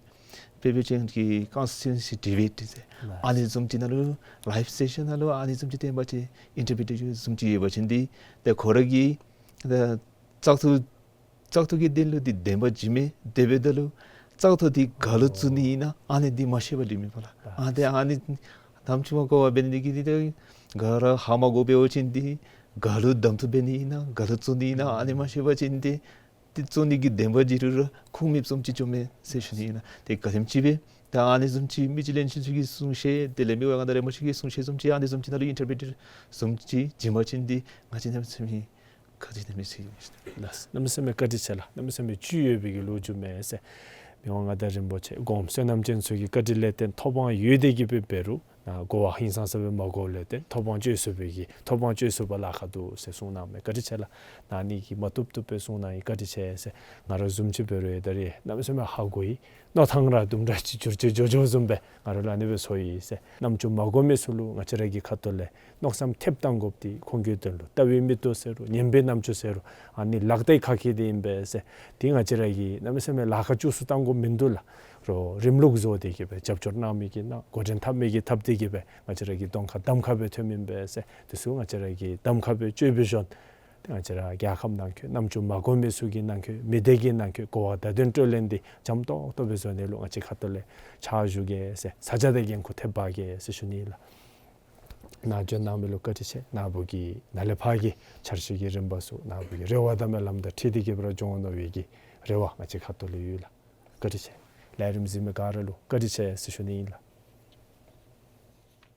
དཔེ་འབད་བ་ཅིན་གྱི་ཀོན་སི་ཊི་ཊུ་ཨེན་སི་ཌི་བེཊ་ཟེར་ཨ་ནི་བཟུམ་ཅིག་ནང་ལུ་ལའིབ་སེ་ཤཱན་ནང་ལུ་ཨ་ནི་བཟུམ་ཅིག་སྟོན་པ་ཅིན་ཨིན་ཊར་པི་རི་ཊར་བཟུམ་ཅིག་ཡོད་པ་ཅིན་འདི་ཏེ་ཁོ་ར་གིས་ད་བཙག་འཐུ་བཙག་འཐུ་གི་དོན་ལུ་འདི་བདེན་པ་ཅིག་མས། དེ་འབདཝ་ད་ལུ་བཙག་འཐུ་འདི་ག་ལུ་བཙུགས་ནི་ཨིན་ན་ཨ་ནི་འདི་མ་ཤེས་པར་ལུས་མི་དགོ་ལགས། ཨ་ཏེ་ཨ་ནི་རྣམ་ཅོ་མ་གོ་བར་འབད་ནི་འདི་གིས་འདི་ཏེ་ག་ར་ཧ་མ་གོ་འབད་བ་ཅིན་འདི་ག་ལུ་གདམ་འཐུ་འབད་ནི་ཨིན་ན་ག་ལུ་བཙུགས་ནི་ཨིན་ན་ཨ་ནི་མ་ཤེས་པ་ཅིན་འདི་འདི་བཙུགས་ནི་གི་བདེན་པ་འདི་རུང་ར་ཁུངས་མེདཔ་བཟུམ་ཅིག་འགྱོཝ་མས་ཟེར་ཞུ་ནི་ཨིན་ལགས། ཏེ་ག་དེམ་ཅིག་སྦེ་ད་ཨ་ནི་བཟུམ་ཅིག་མི་རྗེ་བློན་ཆེན་ཚུ་གི་གསུང་བཤད་དེ་ལས་མི་དབང་མངའ་བདག་རིན་པོ་ཆེ་གི་གསུང་བཤད་བཟུམ་ཅིག་ཨ་ནི་བཟུམ་ཅིག་ནང་ལུ་ཨིན་ཊར་པི་རི་ཊར་བཟུམ་ཅིག་བྱིན་པ་ཅིན་འདི་ང་བཅས་གནམ་མེད་ས་མེད་བཀའ་དྲིན་ཆེ་ཟེར་ཞུ་ནི་ཨིན་ལགས། གནམ་མེད་ས་མེད་བཀའ་དྲིན་ཆེ་ལགས། གནམ་མེད་ས་མེད་བཅུད་ཡོད་པའི་གི་ལོ་རྒྱུས་མས་ཟེར། མི་དབང་མངའ་བདག་རིན་པོ་ཆེ་སྒོམ་བསོད་ནམས་ཅན་ཚུ་གི་བཀའ་དྲིན་ལས་བརྟེན་ཐོབ་དབང་ཡོད་དེ་གིས་སྦེ་འབད་རུང་ནཱ་གོ་བ་ཧིང་སངས་ས་སྦེ་མ་གོཝ་ལས་བརྟེན་ཐོབ་དབང་སྤྱོད་ཚུགས་པའི་གི་ཐོབ་དབང་སྤྱོད་ཚུགས་པར་ལཱ་ཁག་འདུག་ཟེར་གསུངས་གནངམ་མས། བཀའ་དྲིན་ཆེ་ལགས། ནཱ་ནི་གིས་མ་བཏུབ་བཏུབ་སྦེ་གསུངས་གནང་ཡི། བཀའ་དྲིན་ཆེ་ཟེར། ང་ར་བཟུམ་ཅིག་འབད་རུང་ཡང་ད་རེས་གནམ་མེད་ས་མེད་ཧ་གོ་ཡི། མནོ་ཐངས་ར་དུམ་གྲ་ཅིག་འགྱུར་བཅོས་འགྱོ་འགྱོཝ་བཟུམ་སྦེ་ང་ར་ལུ་ཨ་ནི་སྦེ་ཚོར་ཡི་ཟེར། རྣམ་ཅོ་མ་གོ་མི་ཚུ་ལུ་ང་བཅས་ར་གི་ཁ་ཐུག་ལས་མནོ་བསམ་ཐེབས་གཏང་དགོཔ་འདི་ཁོང་གི་དོན་ལུ་ལྟ་བའི་མིག་ཏོ་ཟེར་རུང་ཉན་པའི་རྣམ་ཅོ་ཟེར་རུང་ཨ་ནི་ལག་བརྡའི་ཁ་སྐད་འདི་ཨིན་པས་ཟེར། འདི་ང་བཅས་ར་གིས་གནམ་མེད་ས་མེད་ལཱ་ཁག་བཅུག་སུ་གཏང་དགོཔ་མིན་འདུག་ལགས། རོགས་རིམ་ལུགས་བཟོ་སྟེ་གིས་སྦེ་རྒྱབ་སྐྱོར་གནང་མི་གིས་གནང་འགོ་འདྲེན་འཐབ་མི་གིས་འཐབ་སྟེ་གིས་སྦེ་ང་བཅས་ར་གི་གདོང་ཁར་གདམ་ཁ་སྦེ་ཐོནམ་ཨིན་པས་ཟེར། འདི་ཚུ་ང་བཅས་ར་གིས་གདམ་ཁ་སྦེ་སྤྱོད་པའི་གཞོན་ཏེ་ང་བཅས་ར་རྒྱལ་ཁབ་ནང་འཁོད་རྣམ་ཅོ་མ་གོ་མི་ཚུ་གི་ནང་འཁོད་མི་སྡེ་གི་ནང་འཁོད་གོ་བ་བརྡ་དོན་སྤྲོད་ལེན་འདི་འཇམ་ཏོག་ཏོ་སྦེ་བཟོ་ནི་ལུ་ང་བཅས་ཁ་ཐུག་ལས་ཕྱག་ཞུ་གེ་ཟེར་ས་ཆ་དང་འགན་ཁུར་ཐེབས་འབག་གེ་ཟེར་ཞུ་ནི་ལགས། ནཱ་འབྱོན་གནང་མི་ལུ་བཀའ་དྲིན་ཆེ། ནཱ་བུ་གི་ནཱ་ལས་ཕར་གྱི་འཆར་གཞི་གི་རིམ་པ་ཚུ་ནཱ་བུ་གི་རེ་བ་དང་སྨོན་ལམ་དང་འཁྲིལ་ཏེ་གིས་སྦེ་ར་འགྱོ་འོང་མནོ་བའི་གི་རེ་བ་ང་བཅས་ཁ་ཐུག་ལས་ཡོད་ལགས། བཀའ་དྲིན་ཆེ། ལས་རིམ་གཟིགས་མི་ག་ར་ལུ་བཀའ་དྲིན་ཆེ་ཟེར་ཞུ་ནི་ཨིན་ལགས།